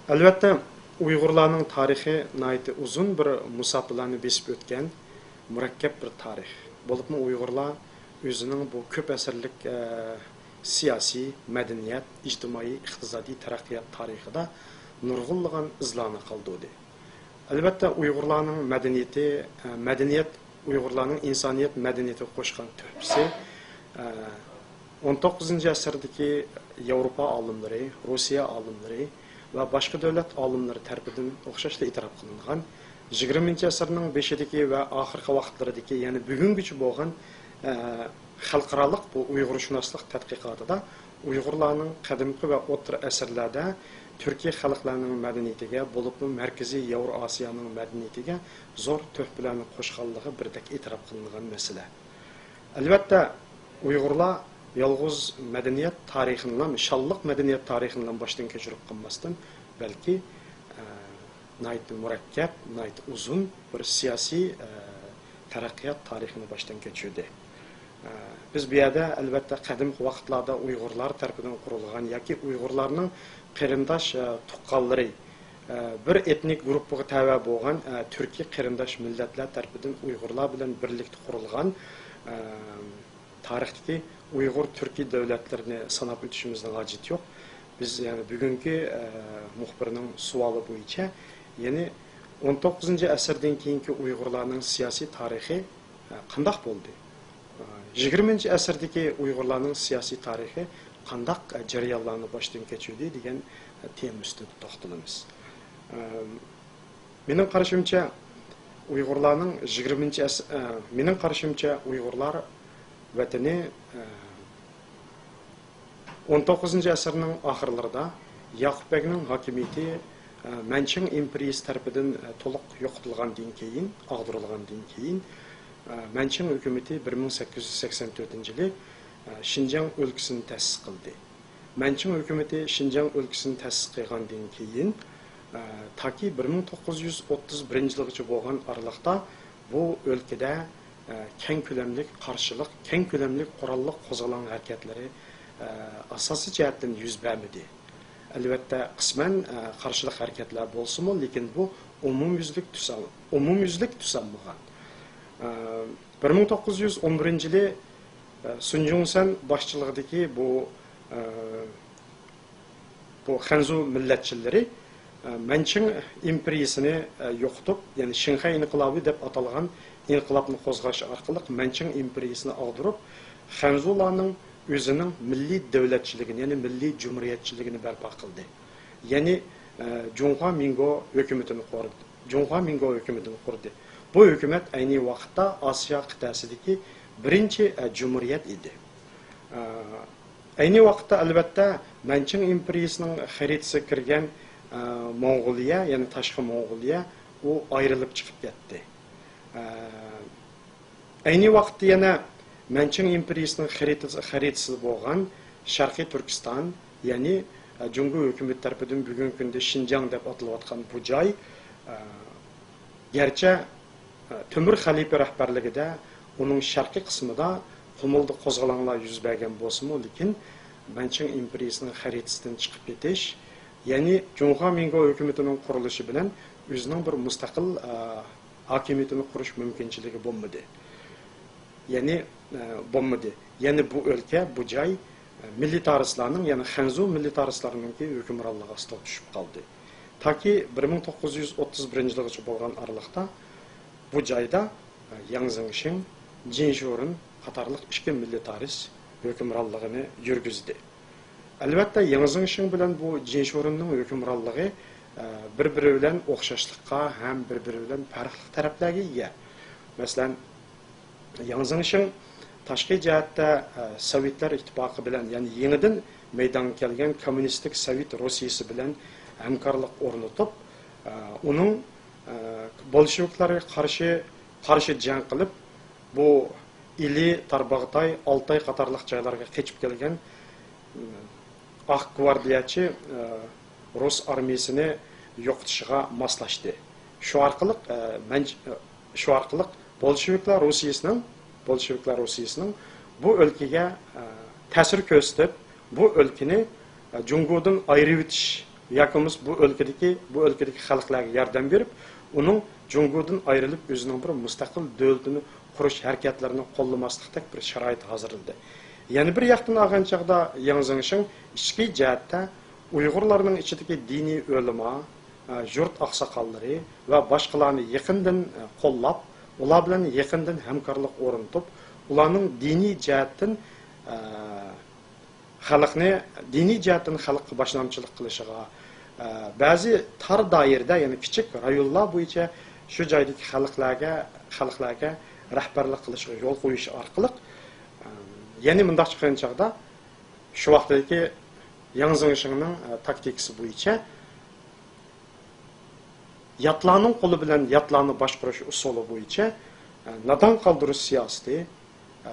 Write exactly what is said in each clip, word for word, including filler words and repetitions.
ئەلۋەتتە، ئۇيغۇرلارنىڭ تارىخى ناھايىتى ئۇزۇن بىر مۇساپىلارنى بېسىپ ئۆتكەن مۇرەككەپ بىر تارىخ. بولۇپمۇ ئۇيغۇرلار ئۆزىنىڭ بۇ كۆپ ئەسىرلىك، ئە، سىياسىي، مەدەنىيەت، ئىجتىمائىي، ئىقتىسادىي تەرەققىيات تارىخىدا نۇرغۇنلىغان ئىزلارنى قالدۇردى. ئەلۋەتتە، ئۇيغۇرلارنىڭ مەدەنىيىتى، ئە، مەدەنىيەت، ئۇيغۇرلارنىڭ ئىنسانىيەت مەدەنىيىتىگە قوشقان تۆھپىسى، ئە، ئون توققۇزىنچى ئەسىردىكى ياۋروپا ئالىملىرى، روسىيە ئالىملىرى ۋە باشقا دۆلەت ئالىملىرى تەرىپىدىن ئوخشاشلا ئېتىراپ قىلىنغان، يىگىرمىنچى ئەسىرنىڭ بېشىدىكى ۋە ئاخىرقى ۋاقىتلىرىدىكى، يەنى بۈگۈنگىچە بولغان، ئە، خەلقئارالىق بۇ ئۇيغۇرشۇناسلىق تەتقىقاتىدا ئۇيغۇرلارنىڭ قەدىمكى ۋە ئوتتۇرا ئەسىرلەردە تۈركىي خەلقلەرنىڭ مەدەنىيىتىگە، بولۇپمۇ مەركىزىي ياۋرو ئاسىيانىڭ مەدەنىيىتىگە زور تۆھپىلەرنى قوشقانلىقى بىردەك ئېتىراپ قىلىنغان مەسىلە. ئەلۋەتتە، ئۇيغۇرلار يالغۇز مەدەنىيەت تارىخىنىلا، شانلىق مەدەنىيەت تارىخىنىلا باشتىن كەچۈرۈپ قالماستىن، بەلكى، ئە، ناھايىتى مۇرەككەپ، ناھايىتى ئۇزۇن بىر سىياسىي، ئە، تەرەققىيات تارىخىنى باشتىن كەچۈردى. ئە، بىز بۇ يەردە، ئەلۋەتتە، قەدىمكى ۋاقىتلاردا ئۇيغۇرلار تەرىپىدىن قۇرۇلغان ياكى ئۇيغۇرلارنىڭ قېرىنداش، ئە، تۇغقانلىرى، ئە، بىر ئېتنىك گۇرۇپپىغا تەۋە بولغان، ئە، تۈركىي قېرىنداش مىللەتلەر تەرىپىدىن ئۇيغۇرلار بىلەن بىرلىكتە قۇرۇلغان، ئە، تارىختىكى ئۇيغۇر تۈركىي دۆلەتلىرىنى ساناپ ئۆتۈشىمىزنىڭ ھاجىتى يوق. بىز، يەنى بۈگۈنكى، ئە، مۇخبىرنىڭ سوئالى بويىچە، يەنى ئون توققۇزىنچى ئەسىردىن كېيىنكى ئۇيغۇرلارنىڭ سىياسىي تارىخى، ئە، قانداق بولدى؟ ئە، يىگىرمىنچى ئەسىردىكى ئۇيغۇرلارنىڭ سىياسىي تارىخى قانداق، ئە، جەريانلارنى باشتىن كەچۈردى دېگەن، ئە، تېما ئۈستىدە توختىلىمىز. ئە، مېنىڭ قارىشىمچە، ئۇيغۇرلارنىڭ يىگىرمىنچى ئەس-، ئە، مېنىڭ قارىشىمچە، ئۇيغۇرلار ۋەتىنى، ئە، ئون توققۇزىنچى ئەسىرنىڭ ئاخىرلىرىدا ياقۇپ بەگنىڭ ھاكىمىيىتى، ئە، مەنچىڭ ئىمپېرىيىسى تەرىپىدىن، ئە، تولۇق يوقىتىلغاندىن كېيىن، ئاغدۇرۇلغاندىن كېيىن، ئە، مەنچىڭ ھۆكۈمىتى بىر مىڭ سەككىز يۈز سەكسەن تۆتىنچى يىلى، ئە، شىنجاڭ ئۆلكىسىنى تەسىس قىلدى. مەنچىڭ ھۆكۈمىتى شىنجاڭ ئۆلكىسىنى تەسىس قىلغاندىن كېيىن، ئە، تاكى بىر مىڭ توققۇز يۈز ئوتتۇز بىرىنچى يىلغىچە بولغان ئارىلىقتا بۇ ئۆلكىدە، ئە، كەڭ كۆلەملىك قارشىلىق، كەڭ كۆلەملىك قوراللىق قوزغىلاڭ ھەرىكەتلىرى، ئە، ئاساسىي جەھەتتىن يۈز بەرمىدى. ئەلۋەتتە، قىسمەن، ئە، قارشىلىق ھەرىكەتلەر بولسىمۇ، لېكىن بۇ ئومۇميۈزلۈك تۈس ئال-، ئومۇميۈزلۈك تۈس ئالمىغان. ئە، بىر مىڭ توققۇز يۈز ئون بىرىنچى يىلى، ئە، سۇن جۇڭسەن باشچىلىقىدىكى بۇ، ئە، بۇ خەنزۇ مىللەتچىلىرى، ئە، مەنچىڭ ئىمپېرىيىسىنى، ئە، يوقىتىپ، يەنى شىنخەي ئىنقىلابى دەپ ئاتالغان ئىنقىلابنى قوزغاش ئارقىلىق مەنچىڭ ئىمپېرىيىسىنى ئاغدۇرۇپ، خەنزۇلارنىڭ ئۆزىنىڭ مىللىي دۆلەتچىلىكىنى، يەنى مىللىي جۇمھۇرىيەتچىلىكىنى بەرپا قىلدى. يەنى، ئە، جۇڭخۇا مىڭگو ھۆكۈمىتىنى قۇردى. جۇڭخۇا مىڭگو ھۆكۈمىتىنى قۇردى. بۇ ھۆكۈمەت ئەينى ۋاقىتتا ئاسىيا قىتئەسىدىكى بىرىنچى، ئە، جۇمھۇرىيەت ئىدى. ئە، ئەينى ۋاقىتتا، ئەلۋەتتە، مەنچىڭ ئىمپېرىيىسىنىڭ خەرىتىسىگە كىرگەن، ئە، موڭغۇلىيە، يەنى تاشقى موڭغۇلىيە، ئۇ ئايرىلىپ چىقىپ كەتتى. ئە، ئەينى ۋاقىتتا يەنە مەنچىڭ ئىمپېرىيىسىنىڭ خەرىتىسى، خەرىتىسىدە بولغان شەرقىي تۈركىستان، يەنى، ئە، جۇڭگو ھۆكۈمىتى تەرىپىدىن بۈگۈنكى كۈندە شىنجاڭ دەپ ئاتىلىۋاتقان بۇ جاي، ئە، گەرچە، ئە، تۆمۈر خەلىپە رەھبەرلىكىدە ئۇنىڭ شەرقىي قىسمىدا قۇمۇلدا قوزغىلاڭلار يۈز بەرگەن بولسىمۇ، لېكىن مەنچىڭ ئىمپېرىيىسىنىڭ خەرىتىسىدىن چىقىپ كېتىش، يەنى جۇڭخۇا مىڭگو ھۆكۈمىتىنىڭ قۇرۇلۇشى بىلەن ئۆزىنىڭ بىر مۇستەقىل، ئە، ھاكىمىيىتىنى قۇرۇش مۇمكىنچىلىكى بولمىدى. يەنى، ئە، بولمىدى. يەنى بۇ ئۆلكە، بۇ جاي، ئە، مىلىتارىستلارنىڭ، يەنى خەنزۇ مىلىتارىستلارنىڭكى ھۆكۈمرانلىقى ئاستىغا چۈشۈپ قالدى. تاكى بىر مىڭ توققۇز يۈز ئوتتۇز بىرىنچى يىلغىچە بولغان ئارىلىقتا بۇ جايدا، ئە، ياڭ زېڭشىڭ، جىن شورېن قاتارلىق ئىككى مىلىتارىست ھۆكۈمرانلىقىنى يۈرگۈزدى. ئەلۋەتتە، ياڭ زېڭشىڭ بىلەن بۇ جىن شورېننىڭ ھۆكۈمرانلىقى، ئە، بىر-بىرى بىلەن ئوخشاشلىققا ھەم بىر-بىرى بىلەن پەرقلىق تەرەپلەرگە ئىگە. مەسىلەن، ياڭ زېڭشىڭ تاشقى جەھەتتە، ئە، سوۋېتلار ئىتتىپاقى بىلەن، يەنى يېڭىدىن مەيدانغا كەلگەن كوممۇنىستىك سوۋېت روسىيىسى بىلەن ھەمكارلىق ئورنىتىپ، ئە، ئۇنىڭ، ئە، بولشېۋىكلارغا قارشى، قارشى جەڭ قىلىپ، بۇ ئىلى، تارباغاتاي، ئالتاي قاتارلىق جايلارغا قېچىپ كەلگەن، ئاق گۋاردىيەچى، ئە، رۇس ئارمىيىسىنى يوقىتىشىغا ماسلاشتى. شۇ ئارقىلىق، ئە، مەن-، شۇ ئارقىلىق بولشېۋىكلار روسىيىسىنىڭ، بولشېۋىكلار روسىيىسىنىڭ بۇ ئۆلكىگە، ئە، تەسىر كۆرسىتىپ، بۇ ئۆلكىنى، ئە، جۇڭگودىن ئايرىۋېتىش ياكى بولمىسا بۇ ئۆلكىدىكى، بۇ ئۆلكىدىكى خەلقلەرگە ياردەم بېرىپ، ئۇنىڭ جۇڭگودىن ئايرىلىپ، ئۆزىنىڭ بىر مۇستەقىل دۆلىتىنى قۇرۇش ھەرىكەتلىرىنى قوللىماسلىقتەك بىر شارائىت ھازىرلىدى. يەنە بىر ياقتىن ئالغان چاغدا، ياڭ زېڭشىڭ ئىچكى جەھەتتە ئۇيغۇرلارنىڭ ئىچىدىكى دىنىي ئۆلىما، ئە، يۇرت ئاقساقاللىرى ۋە باشقىلارنى يېقىندىن، ئە، قوللاپ، ئۇلار بىلەن يېقىندىن ھەمكارلىق ئورنىتىپ، ئۇلارنىڭ دىنىي جەھەتتىن، ئە، خەلقنى دىنىي جەھەتتىن خەلققە باشلامچىلىق قىلىشىغا، ئە، بەزى تار دائىرىدە، يەنى كىچىك رايونلار بويىچە شۇ جايدىكى خەلقلەرگە، خەلقلەرگە رەھبەرلىك قىلىشىغا يول قويۇش ئارقىلىق، ئە، يەنى مۇنداقچە قىلغان چاغدا، شۇ ۋاقىتتىكى ياڭ زېڭشىڭنىڭ، ئە، تاكتىكىسى بويىچە ياتلارنىڭ قولى بىلەن ياتلارنى باشقۇرۇش ئۇسۇلى بويىچە، ئە، نادان قالدۇرۇش سىياسىتى، ئە،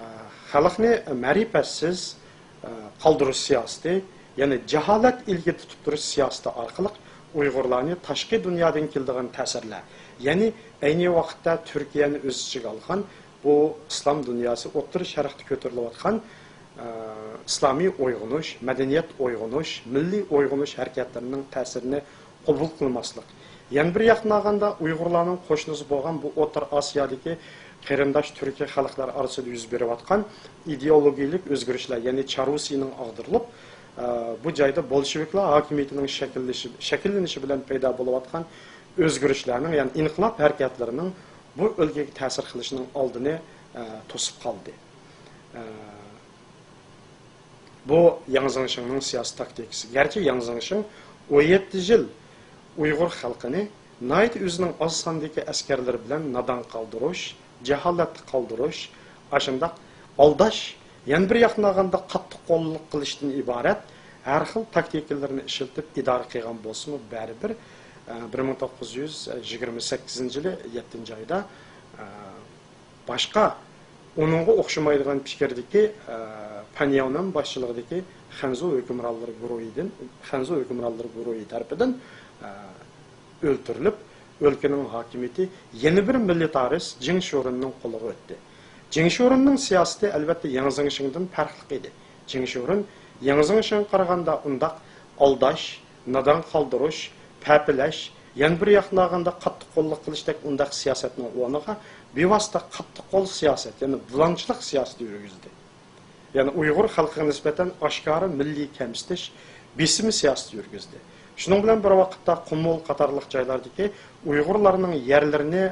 خەلقنى مەرىپەتسىز، ئە، قالدۇرۇش سىياسىتى، يەنى جاھالەت ئىلكىدە تۇتۇپ تۇرۇش سىياسىتى ئارقىلىق ئۇيغۇرلارنى تاشقى دۇنيادىن كېلىدىغان تەسىرلەر، يەنى ئەينى ۋاقىتتا تۈركىيەنى ئۆز ئىچىگە ئالغان بۇ ئىسلام دۇنياسى ئوتتۇرا شەرقتە كۆتۈرۈلۈۋاتقان، ئە، ئىسلامىي ئويغىنىش، مەدەنىيەت ئويغىنىش، مىللىي ئويغىنىش ھەرىكەتلىرىنىڭ تەسىرىنى قوبۇل قىلماسلىق. يەنە بىر ياقتىن ئالغاندا، ئۇيغۇرلارنىڭ قوشنىسى بولغان بۇ ئوتتۇرا ئاسىيادىكى قېرىنداش تۈركىي خەلقلەر ئارىسىدا يۈز بېرىۋاتقان ئىدېئولوگىيەلىك ئۆزگىرىشلەر، يەنى چارۇسىنىڭ ئاغدۇرۇلۇپ، ئە، بۇ جايدا بولشېۋىكلار ھاكىمىيىتىنىڭ شەكىللىشى، شەكىللىنىشى بىلەن پەيدا بولۇۋاتقان ئۆزگىرىشلەرنىڭ، يەنى ئىنقىلاب ھەرىكەتلىرىنىڭ بۇ ئۆلكىگە تەسىر قىلىشىنىڭ ئالدىنى، ئە، توسۇپ قالدى. ئە، بۇ ياڭ زېڭشىڭنىڭ سىياسىي تاكتىكىسى. گەرچە ياڭ زېڭشىڭ ئون يەتتە يىل ئۇيغۇر خەلقىنى ناھايىتى ئۆزىنىڭ ئاز ساندىكى ئەسكەرلىرى بىلەن نادان قالدۇرۇش، جاھالەتتە قالدۇرۇش، ئاشۇنداق ئالداش، يەنە بىر ياقتىن ئالغاندا قاتتىق قوللۇق قىلىشتىن ئىبارەت ھەر خىل تاكتىكىلىرىنى ئىشلىتىپ ئىدارە قىلغان بولسىمۇ، بەرىبىر، ئە، بىر مىڭ توققۇز يۈز يىگىرمە سەككىزىنچى يىلى يەتتىنچى ئايدا، ئە، باشقا، ئۇنىڭغا ئوخشىمايدىغان پىكىردىكى، ئە، پەن ياۋنەن باشچىلىقىدىكى خەنزۇ ھۆكۈمرانلىرى گۇرۇھىدىن، خەنزۇ ھۆكۈمرانلىرى گۇرۇھى تەرىپىدىن، ئە، ئۆلتۈرۈلۈپ، ئۆلكىنىڭ ھاكىمىيىتى يەنە بىر مىلىتارىست جېڭ شورېننىڭ قولىغا ئۆتتى. جېڭ شورېننىڭ سىياسىتى، ئەلۋەتتە، ياڭ زېڭشىڭدىن پەرقلىق ئىدى. جېڭ شورېن ياڭ زېڭشىڭغا قارىغاندا ئۇنداق ئالداش، نادان قالدۇرۇش، پەپىلەش، يەنە بىر ياقتىن ئالغاندا قاتتىق قوللۇق قىلىشتەك ئۇنداق سىياسەتنىڭ ئورنىغا بىۋاسىتە قاتتىق قول سىياسەت، يەنى بۇلاڭچىلىق سىياسىتى يۈرگۈزدى. يەنى ئۇيغۇر خەلقىگە نىسبەتەن ئاشكارا مىللىي كەمسىتىش، بېسىم سىياسىتى يۈرگۈزدى. شۇنىڭ بىلەن بىر ۋاقىتتا قۇمۇل قاتارلىق جايلاردىكى ئۇيغۇرلارنىڭ يەرلىرىنى،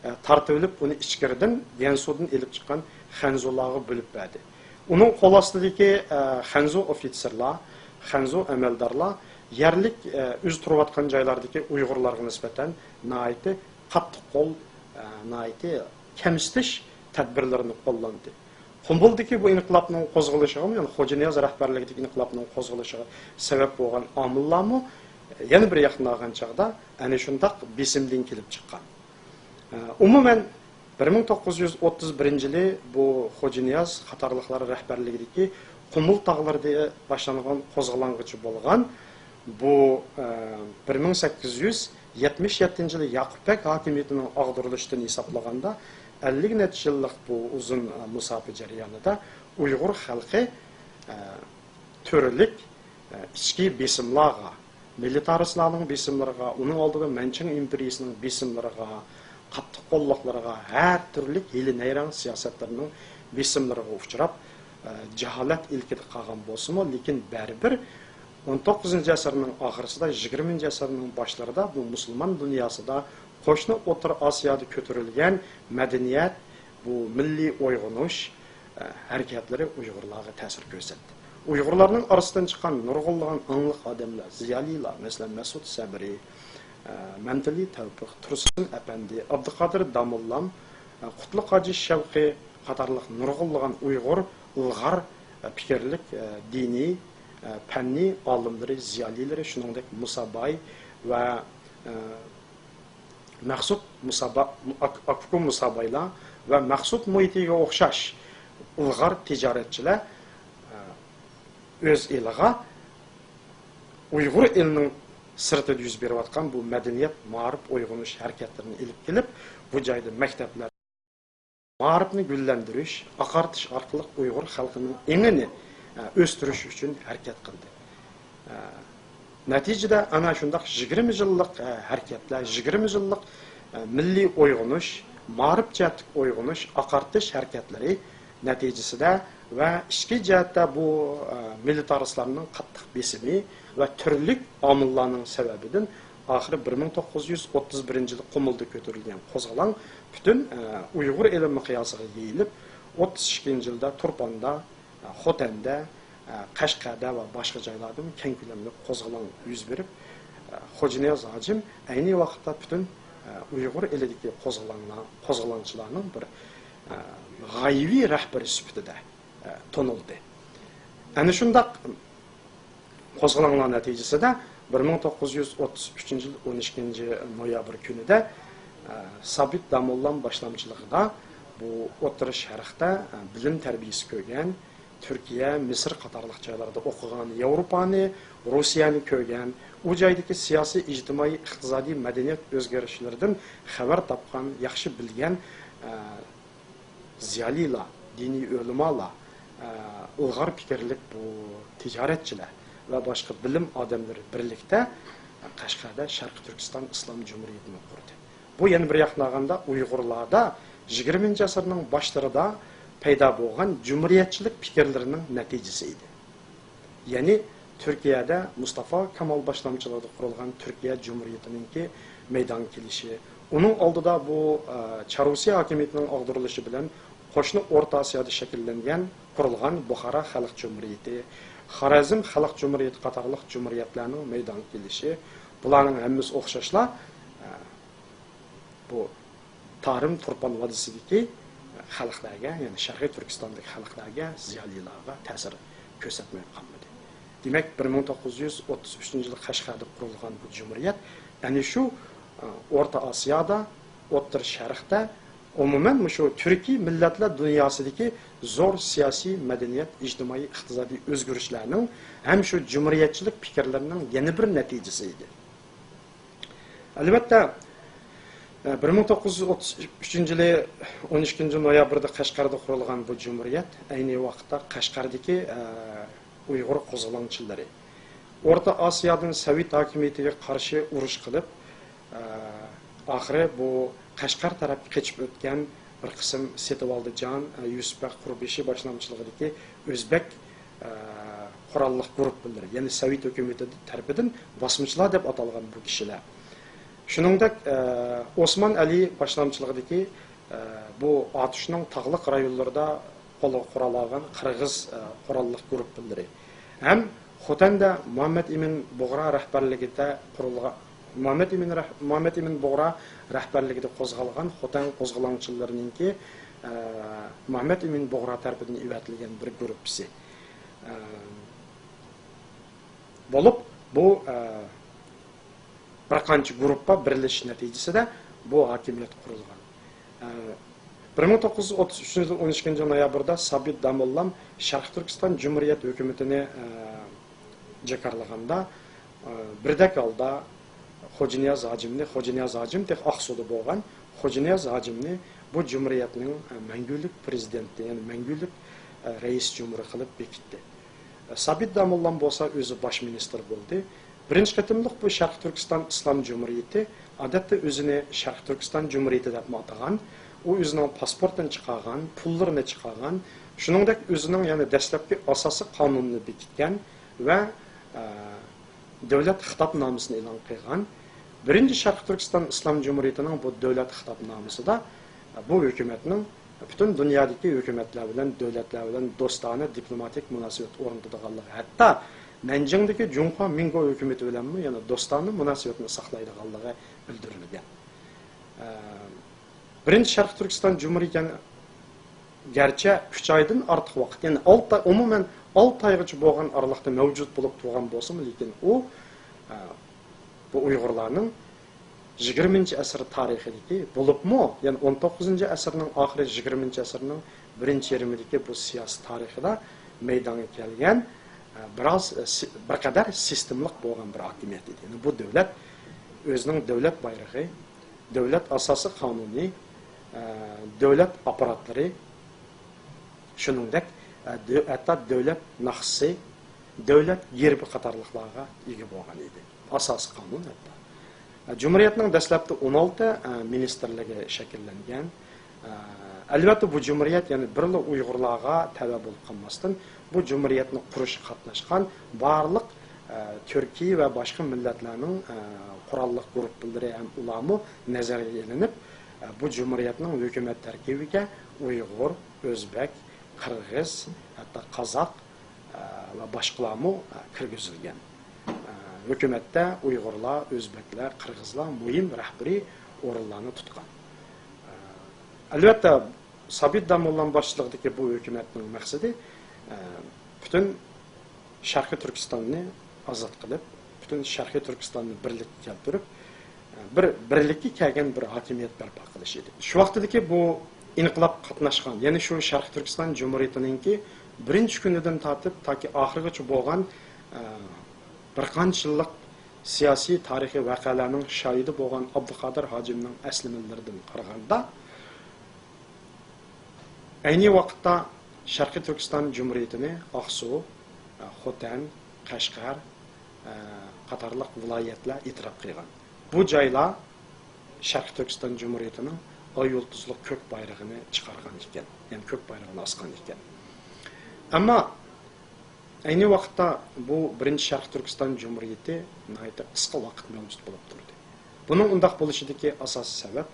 ئە، تارتىۋېلىپ، ئۇنى ئىچكىرىدىن گەنسۇدىن ئېلىپ چىققان خەنزۇلارغا بۆلۈپ بەردى. ئۇنىڭ قول ئاستىدىكى، ئە، خەنزۇ ئوفىتسېرلار، خەنزۇ ئەمەلدارلار يەرلىك، ئە، ئۆزى تۇرۇۋاتقان جايلاردىكى ئۇيغۇرلارغا نىسبەتەن ناھايىتى قاتتىق قول، ئە، ناھايىتى كەمسىتىش تەدبىرلىرىنى قوللاندى. قۇمۇلدىكى بۇ ئىنقىلابنىڭ قوزغىلىشىغىمۇ، يەنى خوجانىياز رەھبەرلىكىدىكى ئىنقىلابنىڭ قوزغىلىشىغا سەۋەب بولغان ئامىللارمۇ يەنە بىر ياقتىن ئالغان چاغدا ئەنە شۇنداق بېسىمدىن كېلىپ چىققان. ئە، ئومۇمەن، بىر مىڭ توققۇز يۈز ئوتتۇز بىرىنچى يىلى بۇ خوجانىياز قاتارلىقلار رەھبەرلىكىدىكى قۇمۇل تاغلىرىدا باشلانغان قوزغىلاڭغىچە بولغان بۇ، ئە، بىر مىڭ سەككىز يۈز يەتمىش يەتتىنچى يىلى ياقۇپ بەگ ھاكىمىيىتىنىڭ ئاغدۇرۇلۇشىدىن ھېسابلىغاندا، ئەللىك نەچچە يىللىق بۇ ئۇزۇن، ئە، مۇساپە جەريانىدا ئۇيغۇر خەلقى، ئە، تۈرلۈك، ئە، ئىچكى بېسىملارغا، مىلىتارىستلارنىڭ بېسىملىرىغا، ئۇنىڭ ئالدىدا مەنچىڭ ئىمپېرىيىسىنىڭ بېسىملىرىغا، قاتتىق قوللۇقلىرىغا، ھەر تۈرلۈك ھىيلە-نەيرەڭ سىياسەتلىرىنىڭ بېسىملىرىغا ئۇچراپ، ئە، جاھالەت ئىلكىدە قالغان بولسىمۇ، لېكىن بەرىبىر ئون توققۇزىنچى ئەسىرنىڭ ئاخىرىسىدا، يىگىرمىنچى ئەسىرنىڭ باشلىرىدا بۇ مۇسۇلمان دۇنياسىدا قوشنا ئوتتۇرا ئاسىيادا كۆتۈرۈلگەن مەدەنىيەت، بۇ مىللىي ئويغىنىش، ئە، ھەرىكەتلىرى ئۇيغۇرلارغا تەسىر كۆرسەتتى. ئۇيغۇرلارنىڭ ئارىسىدىن چىققان نۇرغۇنلىغان ئاڭلىق ئادەملەر، زىيالىيلار، مەسىلەن، مەسئۇد سەبرى، ئە، مەمتىلى تەۋپىق، تۇرسۇن ئەپەندى، ئابدۇقادىر داموللام، ئە، قۇتلۇق ھاجى شەۋقى قاتارلىق نۇرغۇنلىغان ئۇيغۇر ئىلغار، ئە، پىكىرلىك، ئە، دىنىي، ئە، پەننىي ئالىملىرى، زىيالىيلىرى، شۇنىڭدەك مۇسا باي ۋە، ئە، مەخسۇت مۇسا با-، ئاك-، ئاكۇكۇ مۇسا بايلار ۋە مەخسۇت مۇھىتىگە ئوخشاش ئىلغار تىجارەتچىلەر، ئە، ئۆز ئېلىغا ئۇيغۇر ئېلىنىڭ سىرتىدا يۈز بېرىۋاتقان بۇ مەدەنىيەت، مائارىپ ئويغىنىش ھەرىكەتلىرىنى ئېلىپ كېلىپ، بۇ جايدا مەكتەپلەر، مائارىپنى گۈللەندۈرۈش، ئاقارتىش ئارقىلىق ئۇيغۇر خەلقىنىڭ ئېڭىنى، ئە، ئۆستۈرۈش ئۈچۈن ھەرىكەت قىلدى. ئە، نەتىجىدە ئەنە شۇنداق يىگىرمە يىللىق، ئە، ھەرىكەتلەر، يىگىرمە يىللىق، ئە، مىللىي ئويغىنىش، مائارىپ جەھەتتىكى ئويغىنىش، ئاقارتىش ھەرىكەتلىرى نەتىجىسىدە ۋە ئىچكى جەھەتتە بۇ، ئە، مىللىتارىستلارنىڭ قاتتىق بېسىمى ۋە تۈرلۈك ئامىللارنىڭ سەۋەبىدىن ئاخىرى بىر مىڭ توققۇز يۈز ئوتتۇز بىرىنچى يىلى قۇمۇلدا كۆتۈرۈلگەن قوزغىلاڭ پۈتۈن، ئە، ئۇيغۇر ئېلى مىقياسىغا يېيىلىپ، ئوتتۇز ئىككىنچى يىلدا تۇرپاندا، خوتەندە، قەشقەردە ۋە باشقا جايلاردىمۇ كەڭ كۆلەملىك قوزغىلاڭ يۈز بېرىپ، خوجانىياز ھاجىم ئەينى ۋاقىتتا پۈتۈن ئۇيغۇر ئېلىدىكى قوزغىلاڭلار، قوزغىلاڭچىلارنىڭ بىر غايىۋى رەھبىرى سۈپىتىدە تونۇلدى. ئەنە شۇنداق قوزغىلاڭلار نەتىجىسىدە بىر مىڭ توققۇز يۈز ئوتتۇز ئۈچىنچى يىل ئون ئىككىنچى نويابىر كۈنىدە، ئە، سابىت داموللام باشلامچىلىقىدا بۇ ئوتتۇرا شەرقتە، ئە، بىلىم تەربىيىسى كۆرگەن، تۈركىيە، مىسىر قاتارلىق جايلاردا ئوقۇغان، ياۋروپانى، روسىيەنى كۆرگەن، ئۇ جايدىكى سىياسىي، ئىجتىمائىي، ئىقتىسادىي، مەدەنىيەت ئۆزگىرىشلىرىدىن خەۋەر تاپقان، ياخشى بىلگەن، ئە، زىيالىيلار، دىنىي ئۆلىمالار، ئە، ئىلغار پىكىرلىك بۇ تىجارەتچىلەر ۋە باشقا بىلىم ئادەملىرى بىرلىكتە قەشقەردە شەرقىي تۈركىستان ئىسلام جۇمھۇرىيىتىنى قۇردى. بۇ يەنە بىر ياقتىن ئالغاندا ئۇيغۇرلاردا يىگىرمىنچى ئەسىرنىڭ باشلىرىدا پەيدا بولغان جۇمھۇرىيەتچىلىك پىكىرلىرىنىڭ نەتىجىسى ئىدى. يەنى تۈركىيەدە مۇستافا كامال باشلامچىلىقىدا قۇرۇلغان تۈركىيە جۇمھۇرىيىتىنىڭكى مەيدانغا كېلىشى، ئۇنىڭ ئالدىدا بۇ، ئە، چاررۇسىيە ھاكىمىيىتىنىڭ ئاغدۇرۇلۇشى بىلەن قوشنا ئورتا ئاسىيادا شەكىللەنگەن، قۇرۇلغان بۇخارا خەلق جۇمھۇرىيىتى، خارەزم خەلق جۇمھۇرىيىتى قاتارلىق جۇمھۇرىيەتلەرنىڭ مەيدانغا كېلىشى، بۇلارنىڭ ھەممىسى ئوخشاشلا، ئە، بۇ تارىم تۇرپان ۋادىسىدىكى خەلقلەرگە، يەنى شەرقىي تۈركىستاندىكى خەلقلەرگە، زىيالىيلارغا تەسىر كۆرسەتمەي قالمىدى. دېمەك، بىر مىڭ توققۇز يۈز ئوتتۇز ئۈچىنچى يىلى قەشقەردە قۇرۇلغان بۇ جۇمھۇرىيەت ئەنە شۇ، ئە، ئورتا ئاسىيادا، ئوتتۇرا شەرقتە، ئومۇمەن، مۇشۇ تۈركىي مىللەتلەر دۇنياسىدىكى زور سىياسىي، مەدەنىيەت، ئىجتىمائىي، ئىقتىسادىي ئۆزگىرىشلەرنىڭ ھەم شۇ جۇمھۇرىيەتچىلىك پىكىرلىرىنىڭ يەنە بىر نەتىجىسى ئىدى. ئەلۋەتتە، بىر مىڭ توققۇز يۈز ئوتتۇز ئۈچىنچى يىلى ئون ئىككىنچى نويابىردا قەشقەردە قۇرۇلغان بۇ جۇمھۇرىيەت ئەينى ۋاقىتتا قەشقەردىكى، ئە، ئۇيغۇر قوزغىلاڭچىلىرى، ئورتا ئاسىيادىن سوۋېت ھاكىمىيىتىگە قارشى ئۇرۇش قىلىپ، ئە، ئاخىرى بۇ قەشقەر تەرەپكە قېچىپ ئۆتكەن بىر قىسىم سېتىۋالدى جان، ئە، يۈسۈپبەگ قۇربىشى باشلامچىلىقىدىكى ئۆزبەك، ئە، قوراللىق گۇرۇپپىلىرى، يەنى سوۋېت ھۆكۈمىتى تەرىپىدىن باسمىچىلار دەپ ئاتالغان بۇ كىشىلەر. شۇنىڭدەك، ئە، ئوسمان ئەلى باشلامچىلىقىدىكى، ئە، بۇ ئاتۇشنىڭ تاغلىق رايونلىرىدا قولىغا قورال ئالغان قىرغىز، ئە، قوراللىق گۇرۇپپىلىرى ھەم خوتەندە مۇھەممەد ئىمىن بۇغرا رەھبەرلىكىدە قۇرۇلغان، مۇھەممەد ئىمىن رەھ-، مۇھەممەد ئىمىن بۇغرا رەھبەرلىكىدە قوزغالغان خوتەن قوزغىلاڭچىلىرىنىڭكى، ئە، مۇھەممەد ئىمىن بۇغرا تەرىپىدىن ئېۋەتىلگەن بىر گۇرۇپپىسى، ئە، بولۇپ، بۇ، ئە، بىر قانچە گۇرۇپپا بىرلىشىش نەتىجىسىدە بۇ ھاكىمىيەت قۇرۇلغان. ئە، بىر مىڭ توققۇز يۈز ئوتتۇز ئۈچىنچى يىل ئون ئىككىنچى نويابىردا سابىت داموللام شەرقىي تۈركىستان جۇمھۇرىيەت ھۆكۈمىتىنى، ئە، جاكارلىغاندا، ئە، بىردەك ھالدا خوجانىياز ھاجىمنى، خوجانىياز ھاجىم تېخى ئاقسۇدا بولغان، خوجانىياز ھاجىمنى بۇ جۇمھۇرىيەتنىڭ، ئە، مەڭگۈلۈك پىرېزىدېنتى، يەنى مەڭگۈلۈك، ئە، رەئىس جۇمھۇرى قىلىپ بېكىتتى. سابىت داموللام بولسا ئۆزى باش مىنىستىر بولدى. بىرىنچى قېتىملىق بۇ شەرقىي تۈركىستان ئىسلام جۇمھۇرىيىتى ئادەتتە ئۆزىنى شەرقىي تۈركىستان جۇمھۇرىيىتى دەپمۇ ئاتىغان، ئۇ ئۆزىنىڭ پاسپورتىنى چىقارغان، پۇللىرىنى چىقارغان، شۇنىڭدەك ئۆزىنىڭ يەنە دەسلەپكى ئاساسىي قانۇنىنى بېكىتكەن ۋە، ئە، دۆلەت خىتابنامىسىنى ئېلان قىلغان. بىرىنچى شەرقىي تۈركىستان ئىسلام جۇمھۇرىيىتىنىڭ بۇ دۆلەت خىتابنامىسىدا بۇ ھۆكۈمەتنىڭ پۈتۈن دۇنيادىكى ھۆكۈمەتلەر بىلەن، دۆلەتلەر بىلەن دوستانە دىپلوماتىك مۇناسىۋەت ئورنىتىدىغانلىقى، ھەتتا نەنجىڭدىكى جۇڭخۇا مىنگو ھۆكۈمىتى بىلەنمۇ يەنە دوستانە مۇناسىۋەتنى ساقلايدىغانلىقى بىلدۈرۈلگەن. ئە، بىرىنچى شەرقىي تۈركىستان جۇمھۇرىيىتى گەرچە ئۈچ ئايدىن ئارتۇق ۋاقىت، يەنى ئالتە ئاي، ئومۇمەن ئالتە ئايغىچە بولغان ئارىلىقتا مەۋجۇت بولۇپ تۇرغان بولسىمۇ، لېكىن ئۇ، ئە، بۇ ئۇيغۇرلارنىڭ يىگىرمىنچى ئەسىر تارىخىدىكى، بولۇپمۇ، يەنى ئون توققۇزىنچى ئەسىرنىڭ ئاخىرى، يىگىرمىنچى ئەسىرنىڭ بىرىنچى يېرىمىدىكى بۇ سىياسىي تارىخىدا مەيدانغا كەلگەن، ئە، بىراز، ئە، سى-، بىر قەدەر سىستېمىلىق بولغان بىر ھاكىمىيەت ئىدى. يەنى بۇ دۆلەت ئۆزىنىڭ دۆلەت بايرىقى، دۆلەت ئاساسىي قانۇنى، ئە، دۆلەت ئاپپاراتلىرى، شۇنىڭدەك، ئە، دۆ-، ھەتتا دۆلەت ناخشىسى، دۆلەت گېربى قاتارلىقلارغا ئىگە بولغان ئىدى. ئاساسىي قانۇن ھەتتا. جۇمھۇرىيەتنىڭ دەسلەپتە ئون ئالتە مىنىستىرلىكى شەكىللەنگەن. ئەلۋەتتە، بۇ جۇمھۇرىيەت يەنە بىرلا ئۇيغۇرلارغا تەۋە بولۇپ قالماستىن، بۇ جۇمھۇرىيەتنى قۇرۇشقا قاتناشقان بارلىق تۈركىي ۋە باشقا مىللەتلەرنىڭ قوراللىق گۇرۇپپىلىرى ھەم ئۇلارمۇ نەزەرگە ئېلىنىپ، بۇ جۇمھۇرىيەتنىڭ ھۆكۈمەت تەركىبىگە ئۇيغۇر، ئۆزبەك، قىرغىز، ھەتتا قازاق، ئە، ۋە باشقىلارمۇ، ئە، كىرگۈزۈلگەن. ئە، ھۆكۈمەتتە ئۇيغۇرلار، ئۆزبەكلەر، قىرغىزلار مۇھىم رەھبىرىي ئورۇنلارنى تۇتقان. ئە، ئەلۋەتتە، سابىت داموللام باشچىلىقىدىكى بۇ ھۆكۈمەتنىڭ مەقسىتى، ئە، پۈتۈن شەرقىي تۈركىستاننى ئازاد قىلىپ، پۈتۈن شەرقىي تۈركىستاننى بىرلىككە كەلتۈرۈپ، بىر بىرلىككە كەلگەن بىر ھاكىمىيەت بەرپا قىلىش ئىدى. شۇ ۋاقتىدىكى بۇ ئىنقىلابقا قاتناشقان، يەنى شۇ شەرقىي تۈركىستان جۇمھۇرىيىتىنىڭكى بىرىنچى كۈنىدىن تارتىپ تاكى ئاخىرغىچە بولغان، ئە، بىر قانچە يىللىق سىياسىي، تارىخىي ۋەقەلەرنىڭ شاھىدى بولغان ئابدۇقادىر ھاجىمنىڭ ئەسلىمىلىرىدىن قارىغاندا، ئەينى ۋاقىتتا شەرقىي تۈركىستان جۇمھۇرىيىتىنى ئاقسۇ، خوتەن، قەشقەر، قاتارلىق ۋىلايەتلەر ئېتىراپ قىلغان. بۇ جايلار شەرقىي تۈركىستان جۇمھۇرىيىتىنىڭ ئاي يۇلتۇزلۇق كۆك بايرىقىنى چىقارغان ئىكەن، يەنى كۆك بايرىقىنى ئاسقان ئىكەن. ئەمما ئەينى ۋاقىتتا بۇ بىرىنچى شەرقىي تۈركىستان جۇمھۇرىيىتى ناھايىتى قىسقا ۋاقىت مەۋجۇت بولۇپ تۇردى. بۇنىڭ ئۇنداق بولۇشىدىكى ئاساسىي سەۋەب،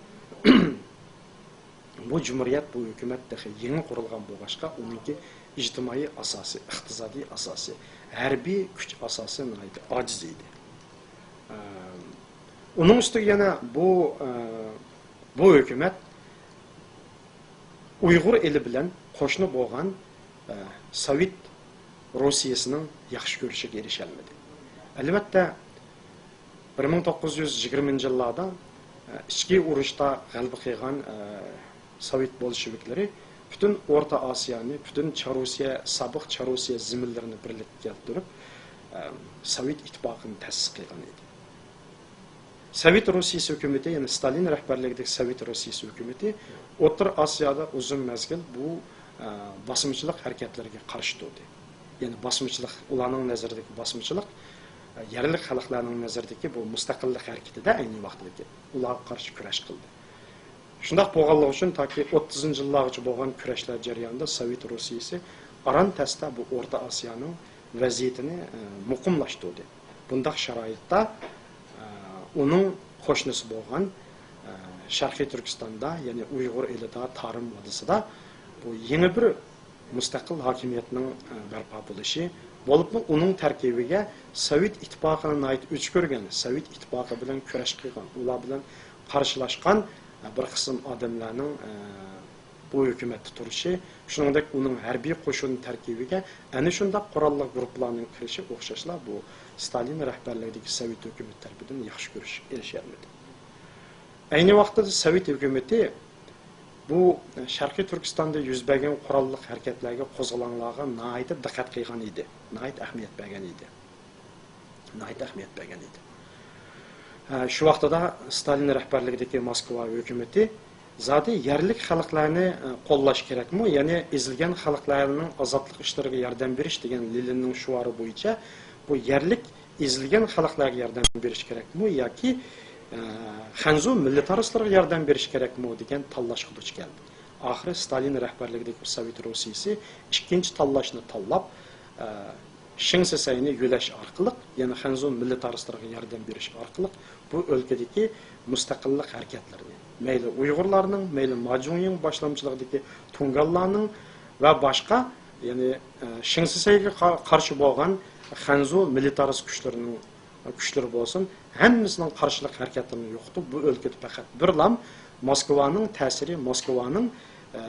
بۇ جۇمھۇرىيەت، بۇ ھۆكۈمەت تېخى يېڭى قۇرۇلغان بولغاچقا، ئۇنىڭكى ئىجتىمائىي ئاساسى، ئىقتىسادىي ئاساسى، ھەربىي كۈچ ئاساسى ناھايىتى ئاجىز ئىدى. ئە، ئۇنىڭ ئۈستىگە يەنە بۇ، ئە، بۇ ھۆكۈمەت ئۇيغۇر ئېلى بىلەن قوشنا بولغان، ئە، سوۋېت روسىيىسىنىڭ ياخشى كۆرۈشىگە ئېرىشەلمىدى. ئەلۋەتتە، بىر مىڭ توققۇز يۈز يىگىرمىنچى يىللاردا، ئە، ئىچكى ئۇرۇشتا غەلىبە قىلغان، ئە، سوۋېت بولشېۋىكلىرى پۈتۈن ئورتا ئاسىيانى، پۈتۈن چاررۇسىيە، سابىق چاررۇسىيە زېمىنلىرىنى بىرلىككە كەلتۈرۈپ، ئە، سوۋېت ئىتتىپاقىنى تەسىس قىلغان ئىدى. سوۋېت روسىيىسى ھۆكۈمىتى، يەنى ستالىن رەھبەرلىكىدىكى سوۋېت روسىيىسى ھۆكۈمىتى ئوتتۇرا ئاسىيادا ئۇزۇن مەزگىل بۇ، ئە، باسمىچىلىق ھەرىكەتلىرىگە قارشى تۇردى. يەنى باسمىچىلىق، ئۇلارنىڭ نەزىرىدىكى باسمىچىلىق، ئە، يەرلىك خەلقلەرنىڭ نەزىرىدىكى بۇ مۇستەقىللىق ھەرىكىتىدە ئەينى ۋاقتىدىكى ئۇلارغا قارشى كۈرەش قىلدى. شۇنداق بولغانلىقى ئۈچۈن تاكى ئوتتۇزىنچى يىللارغىچە بولغان كۈرەشلەر جەريانىدا سوۋېت روسىيىسى ئاران تەستە بۇ ئورتا ئاسىيانىڭ ۋەزىيىتىنى، ئە، مۇقىملاشتۇردى. بۇنداق شارائىتتا، ئە، ئۇنىڭ قوشنىسى بولغان، ئە، شەرقىي تۈركىستاندا، يەنى ئۇيغۇر ئېلىدا، تارىم ۋادىسىدا بۇ يېڭى بىر مۇستەقىل ھاكىمىيەتنىڭ، ئە، بەرپا بولۇشى، بولۇپمۇ ئۇنىڭ تەركىبىگە سوۋېت ئىتتىپاقىنى ناھايىتى ئۆچ كۆرگەن، سوۋېت ئىتتىپاقى بىلەن كۈرەش قىلغان، ئۇلار بىلەن قارشىلاشقان، ئە، بىر قىسىم ئادەملەرنىڭ، ئە، بۇ ھۆكۈمەتتە تۇرۇشى، شۇنىڭدەك ئۇنىڭ ھەربىي قوشۇن تەركىبىگە ئەنە شۇنداق قوراللىق گۇرۇپپىلارنىڭ كىرىشى ئوخشاشلا بۇ ستالىن رەھبەرلىكىدىكى سوۋېت ھۆكۈمىتى تەرىپىدىن ياخشى كۆرۈش ئېرىشەلمىدى. ئەينى ۋاقتىدا سوۋېت ھۆكۈمىتى بۇ شەرقىي تۈركىستاندا يۈز بەرگەن قوراللىق ھەرىكەتلەرگە، قوزغىلاڭلارغا ناھايىتى دىققەت قىلغان ئىدى، ناھايىتى ئەھمىيەت بەرگەن ئىدى. ناھايىتى ئەھمىيەت بەرگەن ئىدى. ھە، شۇ ۋاقتىدا ستالىن رەھبەرلىكىدىكى موسكۋا ھۆكۈمىتى زادى يەرلىك خەلقلەرنى، ئە، قوللاش كېرەكمۇ، يەنى ئېزىلگەن خەلقلەرنىڭ ئازادلىق ئىشلىرىغا ياردەم بېرىش دېگەن لېنىننىڭ شوئارى بويىچە بۇ يەرلىك ئېزىلگەن خەلقلەرگە ياردەم بېرىش كېرەكمۇ ياكى، ئە، خەنزۇ مىللىتارىستلىرىغا ياردەم بېرىش كېرەكمۇ دېگەن تاللاشقا دۇچ كەلدى. ئاخىرى ستالىن رەھبەرلىكىدىكى سوۋېت روسىيىسى ئىككىنچى تاللاشنى تاللاپ، ئە، شېڭ سىسەينى يۆلەش ئارقىلىق، يەنى خەنزۇ مىللىتارىستلىرىغا ياردەم بېرىش ئارقىلىق بۇ ئۆلكىدىكى مۇستەقىللىق ھەرىكەتلىرىنى، مەيلى ئۇيغۇرلارنىڭ، مەيلى ما جۇڭيىڭ باشلامچىلىقىدىكى تۇڭگانلارنىڭ ۋە باشقا، يەنى، ئە، شېڭ سىسەيگە قا-، قارشى بولغان خەنزۇ مىللىتارىست كۈچلىرىنىڭ، كۈچلىرى بولسۇن، ھەممىسىنىڭ قارشىلىق ھەرىكەتلىرىنى يوقىتىپ، بۇ ئۆلكىدە پەقەت بىرلام موسكۋانىڭ تەسىرى، موسكۋانىڭ، ئە،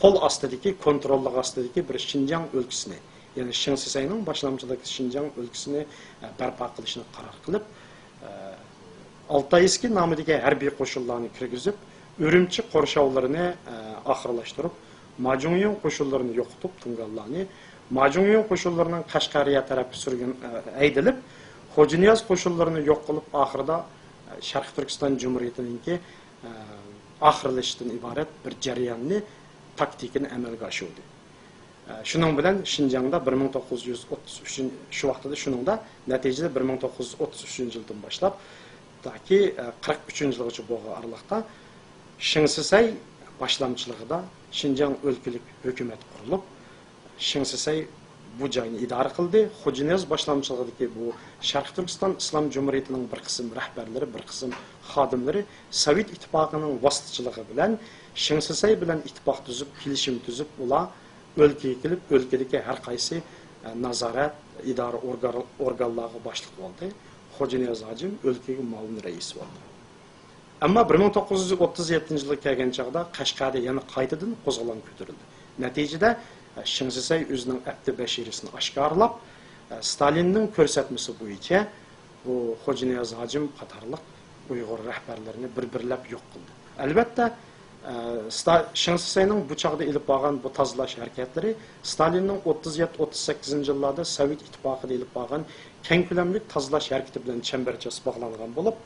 قول ئاستىدىكى، كونتروللۇق ئاستىدىكى بىر شىنجاڭ ئۆلكىسىنى، يەنى شېڭ سىسەينىڭ باشلامچىلىقىدىكى شىنجاڭ ئۆلكىسىنى، ئە، بەرپا قىلىشنى قارار قىلىپ، ئە، ئالتايسكىي نامىدىكى ھەربىي قوشۇنلارنى كىرگۈزۈپ، ئۈرۈمچى قورشاۋلىرىنى، ئە، ئاخىرلاشتۇرۇپ، ما جۇڭيىڭ قوشۇنلىرىنى يوقىتىپ، تۇڭگانلارنى، ما جۇڭيىڭ قوشۇنلىرىنىڭ قەشقەرىيە تەرەپكە سۈرگۈن، ئە، ھەيدىلىپ، خوجانىياز قوشۇنلىرىنى يوق قىلىپ، ئاخىرىدا، ئە، شەرقىي تۈركىستان جۇمھۇرىيىتىنىڭكى، ئە، ئاخىرلىشىشتىن ئىبارەت بىر جەرياننى، تاكتىكىنى ئەمەلگە ئاشۇردى. شۇنىڭ بىلەن شىنجاڭدا بىر مىڭ توققۇز يۈز ئوتتۇز ئۈچىنچى، شۇ ۋاقتىدا شۇنىڭدا نەتىجىدە بىر مىڭ توققۇز يۈز ئوتتۇز ئۈچىنچى يىلدىن باشلاپ تاكى، ئە، قىرىق ئۈچىنچى يىلغىچە بولغان ئارىلىقتا شېڭ سىسەي باشلامچىلىقىدا شىنجاڭ ئۆلكىلىك ھۆكۈمەت قۇرۇلۇپ، شېڭ سىسەي بۇ جاينى ئىدارە قىلدى. خوجانىياز باشلامچىلىقىدىكى بۇ شەرقىي تۈركىستان ئىسلام جۇمھۇرىيىتىنىڭ بىر قىسىم رەھبەرلىرى، بىر قىسىم خادىملىرى سوۋېت ئىتتىپاقىنىڭ ۋاسىتىچىلىقى بىلەن شېڭ سىسەي بىلەن ئىتتىپاق تۈزۈپ، كېلىشىم تۈزۈپ، ئۇلار ئۆلكىگە كېلىپ، ئۆلكىدىكى ھەر قايسى، ئە، نازارەت، ئىدارە ئورگان-، ئورگانلارغا باشلىق بولدى. خوجانىياز ھاجىم ئۆلكىگە مۇئاۋىن رەئىس بولدى. ئەمما بىر مىڭ توققۇز يۈز ئوتتۇز يەتتىنچى يىلغا كەلگەن چاغدا قەشقەردە يەنە قايتىدىن قوزغىلاڭ كۆتۈرۈلدى. نەتىجىدە، شېڭ سىسەي ئۆزىنىڭ ئەپتى بەشىرىسىنى ئاشكارىلاپ، ستالىننىڭ كۆرسەتمىسى بويىچە بۇ خوجانىياز ھاجىم قاتارلىق ئۇيغۇر رەھبەرلىرىنى بىر-بىرلەپ يوق قىلدى. ئەلۋەتتە، ئە، ستا-، شېڭ سىسەينىڭ بۇ چاغدا ئېلىپ بارغان بۇ تازىلاش ھەرىكەتلىرى ستالىننىڭ ئوتتۇز يەتتە، ئوتتۇز سەككىزىنچى يىللاردا سوۋېت ئىتتىپاقىدا ئېلىپ بارغان كەڭ كۆلەملىك تازىلاش ھەرىكىتى بىلەن چەمبەرچاس باغلانغان بولۇپ،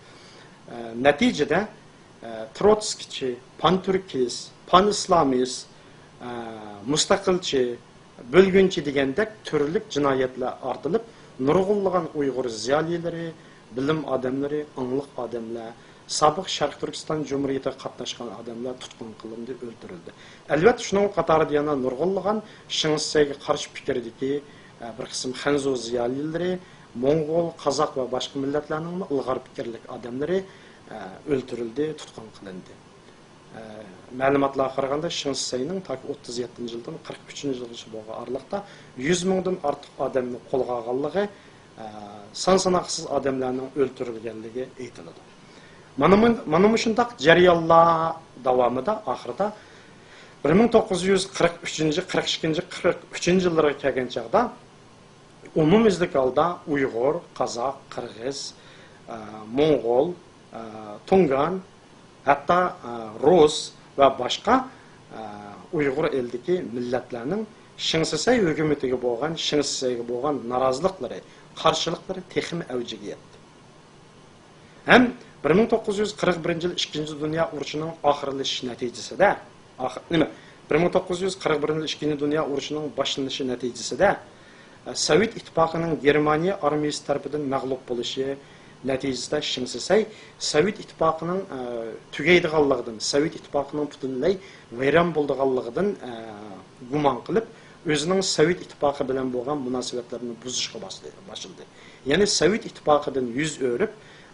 ئە، نەتىجىدە، ئە، تروتسكىچى، پانتۈركىست، پانئىسلامىست، ئە، مۇستەقىلچى، بۆلگۈنچى دېگەندەك تۈرلۈك جىنايەتلەر ئارتىلىپ، نۇرغۇنلىغان ئۇيغۇر زىيالىيلىرى، بىلىم ئادەملىرى، ئاڭلىق ئادەملەر، سابىق شەرقىي تۈركىستان جۇمھۇرىيىتىگە قاتناشقان ئادەملەر تۇتقۇن قىلىندى، ئۆلتۈرۈلدى. ئەلۋەتتە، شۇنىڭ قاتارىدا يەنە نۇرغۇنلىغان شېڭ سىسەيگە قارشى پىكىردىكى، ئە، بىر قىسىم خەنزۇ زىيالىيلىرى، موڭغۇل، قازاق ۋە باشقا مىللەتلەرنىڭمۇ ئىلغار پىكىرلىك ئادەملىرى، ئە، ئۆلتۈرۈلدى، تۇتقۇن قىلىندى. ئە، مەلۇماتلارغا قارىغاندا، شېڭ سىسەينىڭ تاكى ئوتتۇز يەتتىنچى يىلدىن قىرىق ئۈچىنچى يىلغىچە بولغان ئارىلىقتا يۈز مىڭدىن ئارتۇق ئادەمنى قولغا ئالغانلىقى، ئە، سان ساناقسىز ئادەملەرنىڭ ئۆلتۈرۈلگەنلىكى ئېيتىلىدۇ. مانا مۇ-، مانا مۇشۇنداق جەريانلار داۋامىدا ئاخىرىدا بىر مىڭ توققۇز يۈز قىرىق ئۈچىنچى، قىرىق ئىككىنچى، قىرىق ئۈچىنچى يىللارغا كەلگەن چاغدا ئومۇميۈزلۈك ھالدا ئۇيغۇر، قازاق، قىرغىز، ئە، موڭغۇل، ئە، تۇڭگان، ھەتتا، ئە، رۇس ۋە باشقا، ئە، ئۇيغۇر ئېلىدىكى مىللەتلەرنىڭ شېڭ سىسەي ھۆكۈمىتىگە بولغان، شېڭ سىسەيگە بولغان نارازىلىقلىرى، قارشىلىقلىرى تېخىمۇ ئەۋجىگە يەتتى. ھەم بىر مىڭ توققۇز يۈز قىرىق بىرىنچى يىل ئىككىنچى دۇنيا ئۇرۇشىنىڭ ئاخىرلىشىش نەتىجىسىدە، ئاخ-، نېمە، بىر مىڭ توققۇز يۈز قىرىق بىرىنچى يىل ئىككىنچى دۇنيا ئۇرۇشىنىڭ باشلىنىشى نەتىجىسىدە، ئە، سوۋېت ئىتتىپاقىنىڭ گېرمانىيە ئارمىيىسى تەرىپىدىن مەغلۇپ بولۇشى نەتىجىسىدە شېڭ سىسەي سوۋېت ئىتتىپاقىنىڭ، ئە، تۈگەيدىغانلىقىدىن، سوۋېت ئىتتىپاقىنىڭ پۈتۈنلەي ۋەيران بولىدىغانلىقىدىن، ئە، گۇمان قىلىپ، ئۆزىنىڭ سوۋېت ئىتتىپاقى بىلەن بولغان مۇناسىۋەتلىرىنى بۇزۇشقا باشلىدى، باشلىدى. يەنى سوۋېت ئىتتىپاقىدىن يۈز ئۆرۈپ،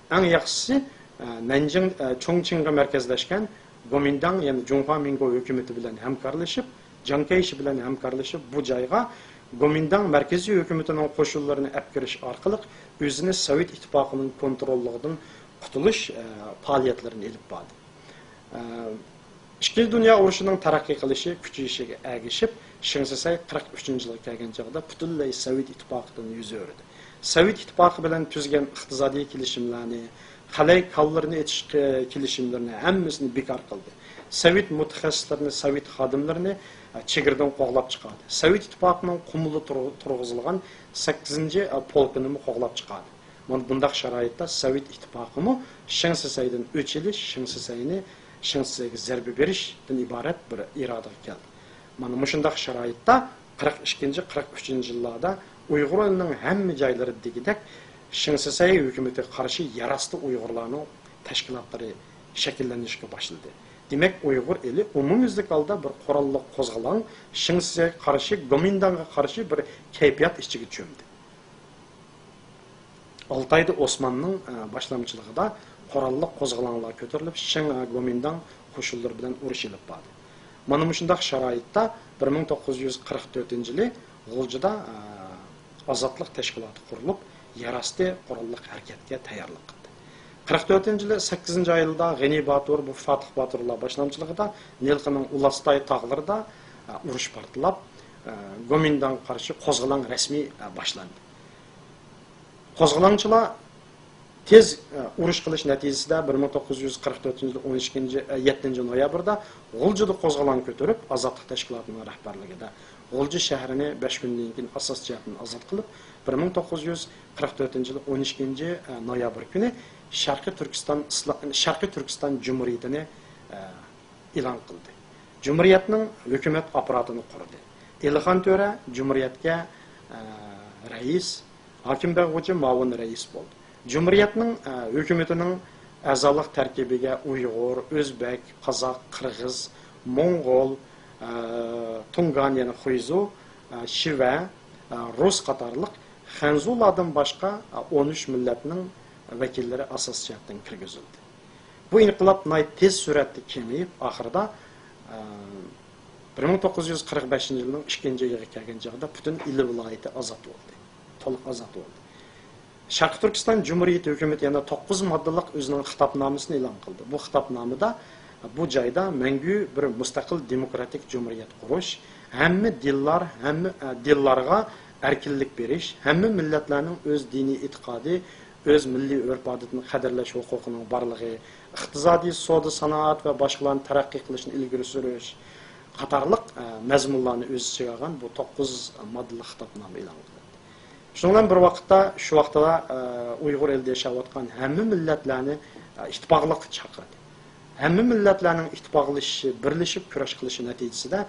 ئەڭ ياخشىسى، ئە، نەنجىڭ، ئە، چۇڭچىڭغا مەركەزلەشكەن گومىنداڭ، يەنى جۇڭخۇا مىنگو ھۆكۈمىتى بىلەن ھەمكارلىشىپ، جياڭ كەيشى بىلەن ھەمكارلىشىپ، بۇ جايغا گومىنداڭ مەركىزىي ھۆكۈمىتىنىڭ قوشۇنلىرىنى ئەپكىرىش ئارقىلىق ئۆزىنى سوۋېت ئىتتىپاقىنىڭ كونتروللۇقىدىن قۇتۇلۇش، ئە، پائالىيەتلىرىنى ئېلىپ باردى. ئىككىنچى دۇنيا ئۇرۇشىنىڭ تەرەققىي قىلىشى، كۈچىيىشىگە ئەگىشىپ، شېڭ سىسەي قىرىق ئۈچىنچى يىلغا كەلگەن چاغدا پۈتۈنلەي سوۋېت ئىتتىپاقىدىن يۈز ئۆرۈدى. سوۋېت ئىتتىپاقى بىلەن تۈزگەن ئىقتىسادىي كېلىشىملەرنى، قەلەي كانلىرىنى ئېچىش، ئى، كېلىشىملىرىنى ھەممىسىنى بىكار قىلدى. سوۋېت مۇتەخەسسىسلىرىنى، سوۋېت خادىملىرىنى، ئە، چېگرىدىن قوغلاپ چىقاردى. سوۋېت ئىتتىپاقىنىڭ قۇمۇلدا تۇرغۇ-، تۇرغۇزۇلغان سەككىزىنچى، ئە، پولكىنىمۇ قوغلاپ چىقاردى. مانا بۇنداق شارائىتتا سوۋېت ئىتتىپاقىمۇ شېڭ سىسەيدىن ئۆچ ئېلىش، شېڭ سىسەينى، شېڭ سىسەيگە زەربە بېرىشتىن ئىبارەت بىر ئىرادىگە كەلدى. مانا مۇشۇنداق شارائىتتا قىرىق ئىككىنچى، قىرىق ئۈچىنچى يىللاردا ئۇيغۇر ئېلىنىڭ ھەممە جايلىرى دېگۈدەك شېڭ سىسەي ھۆكۈمىتىگە قارشى يەر ئاستى ئۇيغۇرلارنىڭ تەشكىلاتلىرى شەكىللىنىشكە باشلىدى. دېمەك، ئۇيغۇر ئېلى ئومۇميۈزلۈك ھالدا بىر قوراللىق قوزغىلاڭ، شېڭ سىسەيگە قارشى، گومىنداڭغا قارشى بىر كەيپىيات ئىچىگە چۆمدى. ئالتايدا ئوسماننىڭ، ئە، باشلامچىلىقىدا قوراللىق قوزغىلاڭلار كۆتۈرۈلۈپ، شېڭ، ئە، گومىنداڭ قوشۇنلىرى بىلەن ئۇرۇش ئېلىپ باردى. مانا مۇشۇنداق شارائىتتا بىر مىڭ توققۇز يۈز قىرىق تۆتىنچى يىلى غۇلجىدا، ئە، ئازادلىق تەشكىلاتى قۇرۇلۇپ، يەر ئاستى قوراللىق ھەرىكەتكە تەييارلىق قىلدى. قىرىق تۆتىنچى يىلى سەككىزىنچى ئايلىدا غېنى باتۇر، بۇ فاتىھ باتۇرلار باشلامچىلىقىدا نىلقىنىڭ ئۇلاسلاي تاغلىرىدا، ئە، ئۇرۇش پارتلاپ، ئە، گومىنداڭغا قارشى قوزغىلاڭ رەسمىي، ئە، باشلاندى. قوزغىلاڭچىلار تېز، ئە، ئۇرۇش قىلىش نەتىجىسىدە بىر مىڭ توققۇز يۈز قىرىق تۆتىنچى يىل ئون ئىككىنچى، ئە، يەتتىنچى نويابىردا غۇلجىدا قوزغىلاڭ كۆتۈرۈپ، ئازادلىق تەشكىلاتىنىڭ رەھبەرلىكىدە غۇلجا شەھىرىنى بەش كۈندىن كېيىن ئاساسىي جەھەتتىن ئازاد قىلىپ، بىر مىڭ توققۇز يۈز قىرىق تۆتىنچى يىل ئون ئىككىنچى، ئە، نويابىر كۈنى شەرقىي تۈركىستان ئىسلا-، شەرقىي تۈركىستان جۇمھۇرىيىتىنى، ئە، ئېلان قىلدى. جۇمھۇرىيەتنىڭ ھۆكۈمەت ئاپپاراتىنى قۇردى. ئېلىخان تۆرە جۇمھۇرىيەتكە، ئە، رەئىس، ھاكىم بەگ غوجى مۇئاۋىن رەئىس بولدى. جۇمھۇرىيەتنىڭ، ئە، ھۆكۈمىتىنىڭ ئەزالىق تەركىبىگە ئۇيغۇر، ئۆزبەك، قازاق، قىرغىز، موڭغۇل، ئە، تۇڭگان، يەنى خۇيزۇ، ئە، شىۋە، ئە، رۇس قاتارلىق خەنزۇلاردىن باشقا، ئە، ئون ئۈچ مىللەتنىڭ ۋەكىللىرى ئاساسىي جەھەتتىن كىرگۈزۈلدى. بۇ ئىنقىلاب ناھايىتى تېز سۈرئەتتە كېڭىيىپ، ئاخىرىدا، ئە، بىر مىڭ توققۇز يۈز قىرىق بەشىنچى يىلنىڭ ئىككىنچى ئايىغا كەلگەن چاغدا پۈتۈن ئىلى ۋىلايىتى ئازاد بولدى. تولۇق ئازاد بولدى. شەرقىي تۈركىستان جۇمھۇرىيىتى ھۆكۈمىتى يەنە توققۇز ماددىلىق ئۆزىنىڭ خىتابنامىسىنى ئېلان قىلدى. بۇ خىتابنامىدا بۇ جايدا مەڭگۈ بىر مۇستەقىل دېموكراتىك جۇمھۇرىيەت قۇرۇش، ھەممە دىنلار، ھەممە، ئە، دىنلارغا ئەركىنلىك بېرىش، ھەممە مىللەتلەرنىڭ ئۆز دىنىي ئېتىقادى، ئۆز مىللىي ئۆرپ-ئادىتىنى قەدىرلەش ھوقۇقىنىڭ بارلىقى، ئىقتىسادىي، سودا-سانائەت ۋە باشقىلارنى تەرەققىي قىلىشنى ئىلگىرى سۈرۈش قاتارلىق، ئە، مەزمۇنلارنى ئۆز ئىچىگە ئالغان بۇ توققۇز ماددىلىق خىتابنامە ئېلان قىلىندى. شۇنىڭ بىلەن بىر ۋاقىتتا، شۇ ۋاقىتتا، ئە، ئۇيغۇر ئېلىدە ياشاۋاتقان ھەممە مىللەتلەرنى، ئە، ئىتتىپاقلىققا چاقىردى. ھەممە مىللەتلەرنىڭ ئىتتىپاقلىشىشى، بىرلىشىپ كۈرەش قىلىشى نەتىجىسىدە،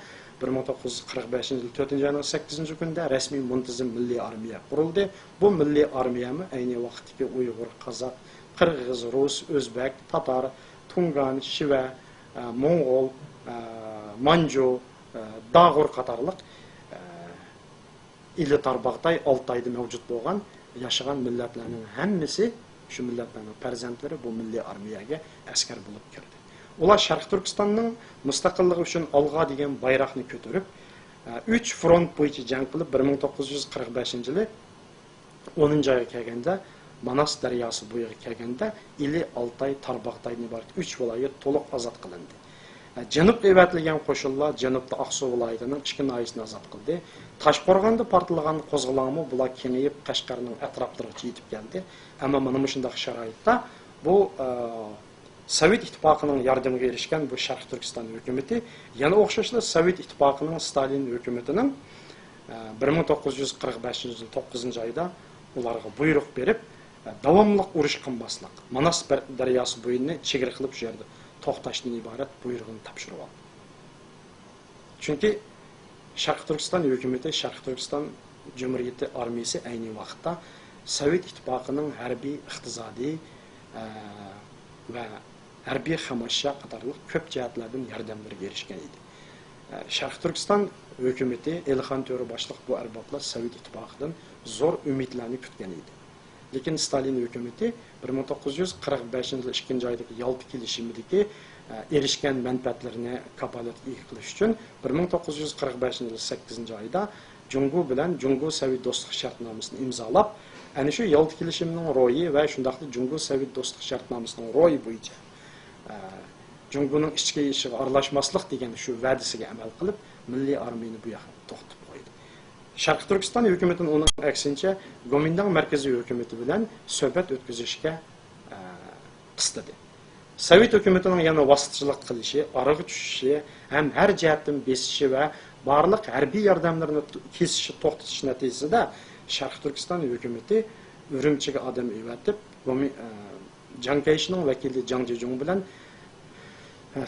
بىر مىڭ توققۇز يۈز قىرىق بەشىنچى يىل تۆتىنچى ئاينىڭ سەككىزىنچى كۈنىدە رەسمىي مۇنتىزىم مىللىي ئارمىيە قۇرۇلدى. بۇ مىللىي ئارمىيەمۇ ئەينى ۋاقىتتىكى ئۇيغۇر، قازاق، قىرغىز، رۇس، ئۆزبەك، تاتار، تۇڭگان، شىۋە، ئە، موڭغۇل، ئە، مانجۇ، ئە، داغۇر قاتارلىق، ئە، ئىلى تارباغاتاي، ئالتايدا مەۋجۇت بولغان، ياشىغان مىللەتلەرنىڭ ھەممىسى، شۇ مىللەتلەرنىڭ پەرزەنتلىرى بۇ مىللىي ئارمىيەگە ئەسكەر بولۇپ كىردى. ئۇلار شەرقىي تۈركىستاننىڭ مۇستەقىللىقى ئۈچۈن ئالغا دېگەن بايراقنى كۆتۈرۈپ، ئە، ئۈچ فرونت بويىچە جەڭ قىلىپ، بىر مىڭ توققۇز يۈز قىرىق بەشىنچى يىلى ئونىنچى ئايغا كەلگەندە، ماناس دەرياسى بويىغا كەلگەندە، ئىلى، ئالتاي، تارباغاتايدىن ئىبارەت ئۈچ ۋىلايەت تولۇق ئازاد قىلىندى. جەنۇبقا ئەۋەتىلگەن قوشۇنلار جەنۇبتا ئاقسۇ ۋىلايىتىنىڭ ئىككى ناھىيىسىنى ئازاد قىلدى. تاشقورغاندا پارتلىغان قوزغىلاڭمۇ بۇلار كېڭىيىپ، قەشقەرنىڭ ئەتراپلىرىغىچە يېتىپ كەلدى. ئەمما مانا مۇشۇنداق شارائىتتا بۇ، ئە، سوۋېت ئىتتىپاقىنىڭ ياردىمىگە ئېرىشكەن بۇ شەرقىي تۈركىستان ھۆكۈمىتى يەنە ئوخشاشلا سوۋېت ئىتتىپاقىنىڭ ستالىن ھۆكۈمىتىنىڭ، ئە، بىر مىڭ توققۇز يۈز قىرىق بەشىنچى يىل توققۇزىنچى ئايدا ئۇلارغا بۇيرۇق بېرىپ، ئە، داۋاملىق ئۇرۇش قىلماسلىق، ماناس بەر-، دەرياسى بويىنى چېگرا قىلىپ، شۇ يەردە توختاشتىن ئىبارەت بۇيرۇقنى تاپشۇرۇۋالدى. چۈنكى شەرقىي تۈركىستان ھۆكۈمىتى، شەرقىي تۈركىستان جۇمھۇرىيىتى ئارمىيىسى ئەينى ۋاقىتتا سوۋېت ئىتتىپاقىنىڭ ھەربىي، ئىقتىسادىي، ئە، ۋە ھەربىي خامئەشيا قاتارلىق كۆپ جەھەتلەردىن ياردەملىرىگە ئېرىشكەن ئىدى. ئە، شەرقىي تۈركىستان ھۆكۈمىتى، ئېلىخان تۆرە باشلىق بۇ ئەربابلار سوۋېت ئىتتىپاقىدىن زور ئۈمىدلەرنى كۈتكەن ئىدى. لېكىن ستالىن ھۆكۈمىتى بىر مىڭ توققۇز يۈز قىرىق بەشىنچى يىل ئىككىنچى ئايدىكى يالتا كېلىشىمىدىكى، ئە، ئېرىشكەن مەنپەئەتلىرىنى كاپالەتكە ئىگە قىلىش ئۈچۈن بىر مىڭ توققۇز يۈز قىرىق بەشىنچى يىل سەككىزىنچى ئايدا جۇڭگو بىلەن جۇڭگو سوۋېت دوستلۇق شەرتنامىسىنى ئىمزالاپ، ئەنە شۇ يالتا كېلىشىمىنىڭ روھى ۋە شۇنداقلا جۇڭگو سوۋېت دوستلۇق شەرتنامىسىنىڭ روھى بويىچە، ئە، جۇڭگونىڭ ئىچكى ئىشىغا ئارىلاشماسلىق دېگەن شۇ ۋەدىسىگە ئەمەل قىلىپ، مىللىي ئارمىيىنى بۇ ياققا توختىتىپ قويدى. شەرقىي تۈركىستان ھۆكۈمىتىنى ئۇنىڭ ئەكسىنچە گومىنداڭ مەركىزىي ھۆكۈمىتى بىلەن سۆھبەت ئۆتكۈزۈشكە، ئە، قىستىدى. سوۋېت ھۆكۈمىتىنىڭ يەنە ۋاسىتىچىلىق قىلىشى، ئارىغا چۈشۈشى ھەم ھەر جەھەتتىن بېسىشى ۋە بارلىق ھەربىي ياردەملىرىنى كېسىشى، توختىتىش نەتىجىسىدە شەرقىي تۈركىستان ھۆكۈمىتى ئۈرۈمچىگە ئادەم ئەۋەتىپ، گومى-، ئە، جاڭ كەيشىنىڭ ۋەكىلى جاڭ جېجۇڭ بىلەن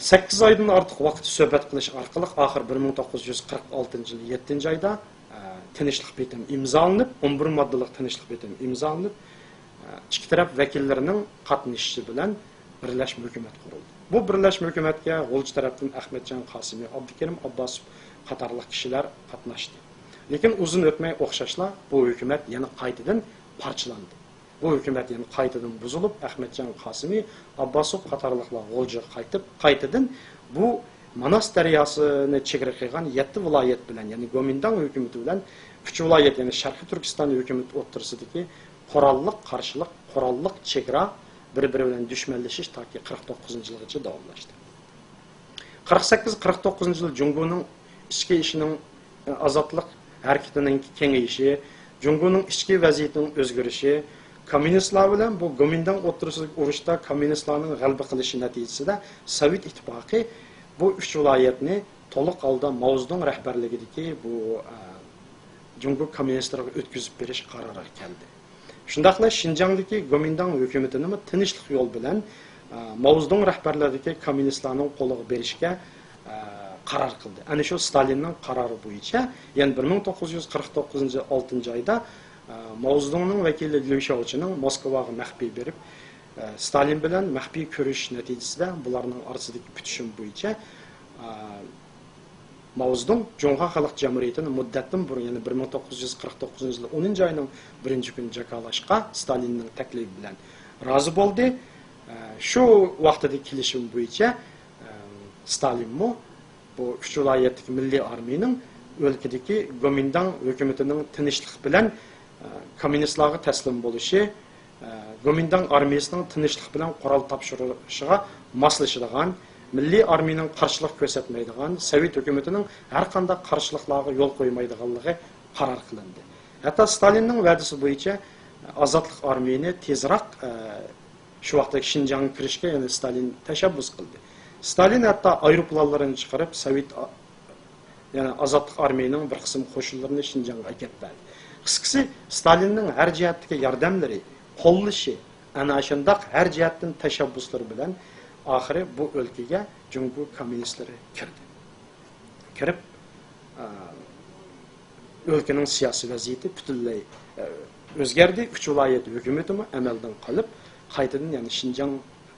سەككىز ئايدىن ئارتۇق ۋاقىت سۆھبەت قىلىش ئارقىلىق، ئاخىر بىر مىڭ توققۇز يۈز قىرىق ئالتىنچى يىل يەتتىنچى ئايدا، ئە، تىنچلىق بىتىمى ئىمزالىنىپ، ئون بىر ماددىلىق تىنچلىق بىتىمى ئىمزالىنىپ، ئە، ئىككى تەرەپ ۋەكىللىرىنىڭ قاتنىشىشى بىلەن بىرلەشمە ھۆكۈمەت قۇرۇلدى. بۇ بىرلەشمە ھۆكۈمەتكە غۇلجا تەرەپتىن ئەخمەتجان قاسىمى، ئابدۇكېرىم ئابباسوف قاتارلىق كىشىلەر قاتناشتى. لېكىن ئۇزۇن ئۆتمەي ئوخشاشلا بۇ ھۆكۈمەت يەنە قايتىدىن پارچىلاندى. بۇ ھۆكۈمەت يەنە قايتىدىن بۇزۇلۇپ، ئەخمەتجان قاسىمى، ئابباسوف قاتارلىقلار غۇلجىغا قايتىپ، قايتىدىن بۇ ماناس دەرياسىنى چېگرا قىلغان يەتتە ۋىلايەت بىلەن، يەنى گومىنداڭ ھۆكۈمىتى بىلەن ئۈچ ۋىلايەت، يەنى شەرقىي تۈركىستان ھۆكۈمىتى ئوتتۇرىسىدىكى قوراللىق قارشىلىق، قوراللىق چېگرا، بىر-بىرى بىلەن دۈشمەنلىشىش تاكى قىرىق توققۇزىنچى يىلغىچە داۋاملاشتى. قىرىق سەككىز قىرىق توققۇزىنچى يىل جۇڭگونىڭ ئىچكى ئىشىنىڭ، ئازادلىق ھەرىكىتىنىڭ كېڭىيىشى، جۇڭگونىڭ ئىچكى ۋەزىيىتىنىڭ ئۆزگىرىشى، كوممۇنىستلار بىلەن بۇ گومىنداڭ ئوتتۇرىسىدىكى ئۇرۇشتا كوممۇنىستلارنىڭ غەلىبە قىلىشى نەتىجىسىدە سوۋېت ئىتتىپاقى بۇ ئۈچ ۋىلايەتنى تولۇق ھالدا ماۋزېدۇڭ رەھبەرلىكىدىكى بۇ، ئە، جۇڭگو كوممۇنىستلىرىغا ئۆتكۈزۈپ بېرىش قارارىغا كەلدى. شۇنداقلا شىنجاڭدىكى گومىنداڭ ھۆكۈمىتىنىمۇ تىنچلىق يول بىلەن، ئە، ماۋزېدۇڭ رەھبەرلىكىدىكى كوممۇنىستلارنىڭ قولىغا بېرىشكە، ئە، قارار قىلدى. ئەنە شۇ ستالىننىڭ قارارى بويىچە، يەنى بىر مىڭ توققۇز يۈز قىرىق توققۇزىنچى يىل ئالتىنچى ئايدا، ئە، ماۋزېدۇڭنىڭ ۋەكىلى ليۇ شياۋچىنىڭ موسكۋاغا مەخپىي بېرىپ، ئە، ستالىن بىلەن مەخپىي كۆرۈشۈش نەتىجىسىدە بۇلارنىڭ ئارىسىدىكى پۈتۈشۈم بويىچە، ئە، ماۋزېدۇڭ جۇڭخۇا خەلق جۇمھۇرىيىتىنى مۇددەتتىن بۇرۇن، يەنى بىر مىڭ توققۇز يۈز قىرىق توققۇزىنچى يىل ئونىنچى ئاينىڭ بىرىنچى كۈنى جاكارلاشقا ستالىننىڭ تەكلىپى بىلەن رازى بولدى. ئە، شۇ ۋاقتىدىكى كېلىشىم بويىچە، ئە، ستالىنمۇ بۇ ئۈچ ۋىلايەتتىكى مىللىي ئارمىيىنىڭ ئۆلكىدىكى گومىنداڭ ھۆكۈمىتىنىڭ تىنچلىق بىلەن، ئە، كوممۇنىستلارغا تەسلىم بولۇشى، ئە، گومىنداڭ ئارمىيىسىنىڭ تىنچلىق بىلەن قورال تاپشۇرۇشىغا ماسلىشىدىغان، مىللىي ئارمىيىنىڭ قارشىلىق كۆرسەتمەيدىغان، سوۋېت ھۆكۈمىتىنىڭ ھەر قانداق قارشىلىقلارغا يول قويمايدىغانلىقى قارار قىلىندى. ھەتتا ستالىننىڭ ۋەدىسى بويىچە ئازادلىق ئارمىيىنى تېزراق، ئە، شۇ ۋاقىتتىكى شىنجاڭغا كىرىشكە يەنە ستالىن تەشەببۇس قىلدى. ستالىن ھەتتا ئايروپىلانلىرىنى چىقىرىپ، سوۋېت ئا-، يەنە ئازادلىق ئارمىيىنىڭ بىر قىسىم قوشۇنلىرىنى شىنجاڭغا ئەكەپ بەردى. قىسقىسى، ستالىننىڭ ھەر جەھەتتىكى ياردەملىرى، قوللىشى، ئەنە شۇنداق ھەر جەھەتتىن تەشەببۇسلىرى بىلەن ئاخىرى بۇ ئۆلكىگە جۇڭگو كوممۇنىستلىرى كىردى. كىرىپ، ئە، ئۆلكىنىڭ سىياسىي ۋەزىيىتى پۈتۈنلەي، ئە، ئۆزگەردى. ئۈچ ۋىلايەت ھۆكۈمىتىمۇ ئەمەلدىن قېلىپ، قايتىدىن يەنە شىنجاڭ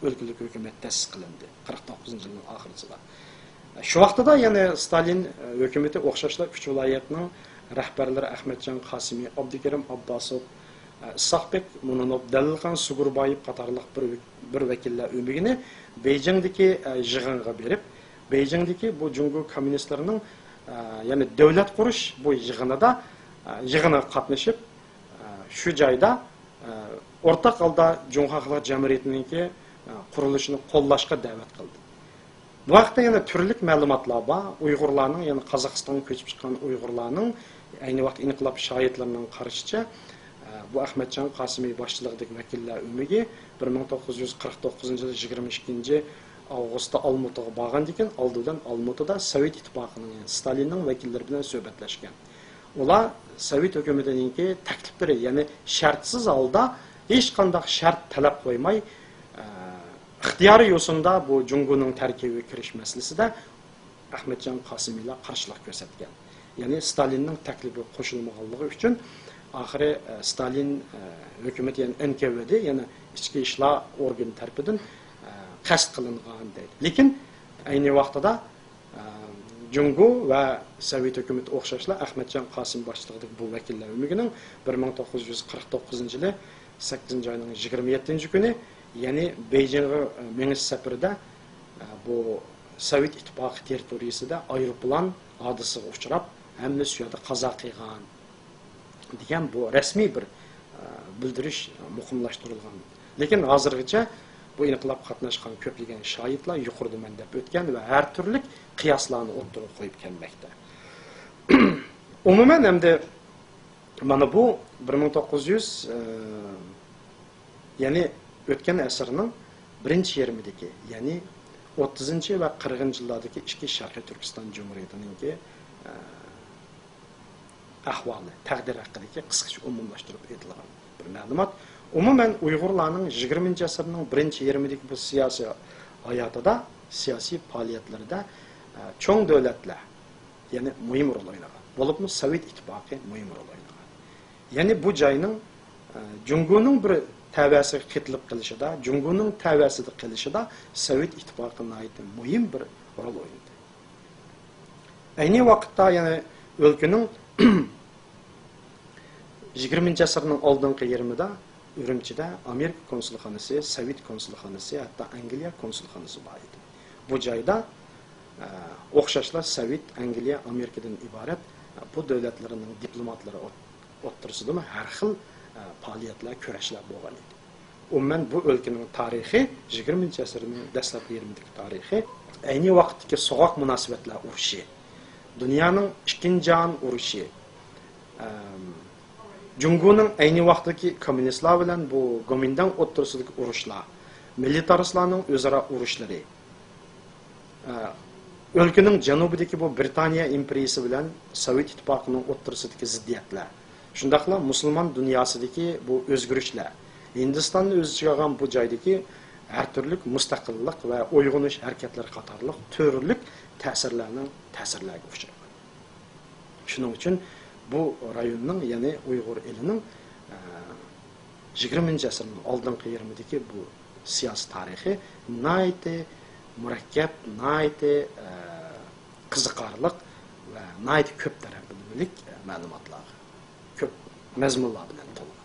ئۆلكىلىك ھۆكۈمەت تەسىس قىلىندى قىرىق توققۇزىنچى يىلنىڭ ئاخىرىسىدا. شۇ ۋاقتىدا يەنە ستالىن، ئە، ھۆكۈمىتى ئوخشاشلا ئۈچ ۋىلايەتنىڭ رەھبەرلىرى ئەخمەتجان قاسىمى، ئابدۇكېرىم ئابباسوف، ئە، ئىسھاقبېك مۇنۇنوف، دەلىلخان سۇگۇربايېف قاتارلىق بىر، بىر ۋەكىللەر ئۆمىكىنى بېيجىڭدىكى، ئە، يىغىنغا بېرىپ، بېيجىڭدىكى بۇ جۇڭگو كوممۇنىستلىرىنىڭ، ئە، يەنى دۆلەت قۇرۇش بۇ يىغىنىدا، ئە، يىغىنغا قاتنىشىپ، ئە، شۇ جايدا، ئە، ئورتاق ھالدا جۇڭخۇا خەلق جۇمھۇرىيىتىنىڭكى، ئە، قۇرۇلۇشىنى قوللاشقا دەۋەت قىلدى. بۇ ھەقتە يەنە تۈرلۈك مەلۇماتلار بار. ئۇيغۇرلارنىڭ، يەنى قازاقىستانغا كۆچۈپ چىققان ئۇيغۇرلارنىڭ، ئەينى ۋاقىت ئىنقىلاب شاھىتلىرىنىڭ قارىشىچە، ئە، بۇ ئەخمەتجان قاسىمى باشچىلىقىدىكى ۋەكىللەر ئۆمىكى بىر مىڭ توققۇز يۈز قىرىق توققۇزىنچى يىل يىگىرمە ئىككىنچى ئاۋغۇستتا ئالمۇتىغا بارغاندىن كېيىن، ئالدى بىلەن ئالمۇتىدا سوۋېت ئىتتىپاقىنىڭ، يەنى ستالىننىڭ ۋەكىللىرى بىلەن سۆھبەتلەشكەن. ئۇلار سوۋېت ھۆكۈمىتىنىڭكى تەكلىپلىرى، يەنى شەرتسىز ھالدا، ھېچقانداق شەرت تەلەپ قويماي، ئە، ئىختىيارىي يوسۇندا بۇ جۇڭگونىڭ تەركىبىگە كىرىش مەسىلىسىدە ئەخمەتجان قاسىمىلار قارشىلىق كۆرسەتكەن. يەنى ستالىننىڭ تەكلىپىگە قوشۇلمىغانلىقى ئۈچۈن ئاخىرى، ئە، ستالىن، ئە، ھۆكۈمىتى، يەنى ئېن كې ۋې دې، يەنى ئىچكى ئىشلار ئورگىنى تەرىپىدىن، ئە، قەست قىلىنغان دەيدۇ. لېكىن ئەينى ۋاقتىدا، ئە، جۇڭگو ۋە سوۋېت ھۆكۈمىتى ئوخشاشلا ئەخمەتجان قاسىم باشچىلىقىدىكى بۇ ۋەكىللەر ئۆمىكىنىڭ بىر مىڭ توققۇز يۈز قىرىق توققۇزىنچى يىلى سەككىزىنچى ئاينىڭ يىگىرمە يەتتىنچى كۈنى، يەنى بېيجىڭغا، ئە، مېڭىش سەپىرىدە، ئە، بۇ سوۋېت ئىتتىپاقى تېررىتورىيىسىدە ئايروپىلان ھادىسىسىگە ئۇچراپ، ھەممىسى شۇ يەردە قازا قىلغان دېگەن بۇ رەسمىي بىر، ئە، بىلدۈرۈش مۇقىملاشتۇرۇلغان. لېكىن ھازىرغىچە بۇ ئىنقىلابقا قاتناشقان كۆپلىگەن شاھىتلار يۇقىرىدا مەن دەپ ئۆتكەن ۋە ھەر تۈرلۈك قىياسلارنى ئوتتۇرىغا قويۇپ كەلمەكتە. ئومۇمەن، ئەمدى مانا بۇ بىر مىڭ توققۇز يۈز، ئە، يەنى ئۆتكەن ئەسىرنىڭ بىرىنچى يېرىمىدىكى، يەنى ئوتتۇزىنچى ۋە قىرىقىنچى يىللاردىكى ئىككى شەرقىي تۈركىستان جۇمھۇرىيىتىنىڭكى، ئە، ئەھۋالى، تەقدىرى ھەققىدىكى قىسقىچە ئومۇملاشتۇرۇپ ئېيتىلغان بىر مەلۇمات. ئومۇمەن، ئۇيغۇرلارنىڭ يىگىرمىنچى ئەسىرنىڭ بىرىنچى يېرىمىدىكى بۇ سىياسىي ھاياتىدا، سىياسىي پائالىيەتلىرىدە، ئە، چوڭ دۆلەتلەر، يەنى مۇھىم رول ئوينىغان. بولۇپمۇ سوۋېت ئىتتىپاقى مۇھىم رول ئوينىغان. يەنى بۇ جاينىڭ، ئە، جۇڭگونىڭ بىر تەۋەسىگە قېتىلىپ قېلىشىدا، جۇڭگونىڭ تەۋەسىدە قېلىشىدا سوۋېت ئىتتىپاقى ناھايىتى مۇھىم بىر رول ئوينىدى. ئەينى ۋاقىتتا يەنە ئۆلكىنىڭ يىگىرمىنچى ئەسىرنىڭ ئالدىنقى يېرىمىدا ئۈرۈمچىدە ئامېرىكا كونسۇلخانىسى، سوۋېت كونسۇلخانىسى، ھەتتا ئەنگلىيە كونسۇلخانىسى بار ئىدى. بۇ جايدا، ئە، ئوخشاشلا سوۋېت، ئەنگلىيە، ئامېرىكىدىن ئىبارەت، ئە، بۇ دۆلەتلەرنىڭ دىپلوماتلىرى ئوت-، ئوتتۇرىسىدىمۇ ھەر خىل، ئە، پائالىيەتلەر، كۈرەشلەر بولغان ئىدى. ئومۇمەن، بۇ ئۆلكىنىڭ تارىخى، يىگىرمىنچى ئەسىرنىڭ دەسلەپكى يېرىمىدىكى تارىخى، ئەينى ۋاقىتتىكى سوغۇق مۇناسىۋەتلەر ئۇرۇشى، دۇنيانىڭ ئىككىنچى جاھان ئۇرۇشى، ئەم، جۇڭگونىڭ ئەينى ۋاقىتتىكى كوممۇنىستلار بىلەن بۇ گومىنداڭ ئوتتۇرىسىدىكى ئۇرۇشلار، مىلىتارىستلارنىڭ ئۆزئارا ئۇرۇشلىرى، ئە، ئۆلكىنىڭ جەنۇبىدىكى بۇ برىتانىيە ئىمپېرىيىسى بىلەن سوۋېت ئىتتىپاقىنىڭ ئوتتۇرىسىدىكى زىددىيەتلەر، شۇنداقلا مۇسۇلمان دۇنياسىدىكى بۇ ئۆزگىرىشلەر، ھىندىستاننى ئۆز ئىچىگە ئالغان بۇ جايدىكى، ھەر تۈرلۈك مۇستەقىللىق ۋە ئويغىنىش ھەرىكەتلىرى قاتارلىق تۈرلۈك تەسىرلەرنىڭ تەسىرلەرگە ئۇچرايدۇ. شۇنىڭ ئۈچۈن بۇ رايوننىڭ، يەنى ئۇيغۇر ئېلىنىڭ، ئە، يىگىرمىنچى ئەسىرنىڭ ئالدىنقى يېرىمىدىكى بۇ سىياسىي تارىخى ناھايىتى مۇرەككەپ، ناھايىتى، ئە، قىزىقارلىق ۋە ناھايىتى كۆپ تەرەپلىمىلىك مەلۇماتلارغا، كۆپ مەزمۇنلار بىلەن تولغان.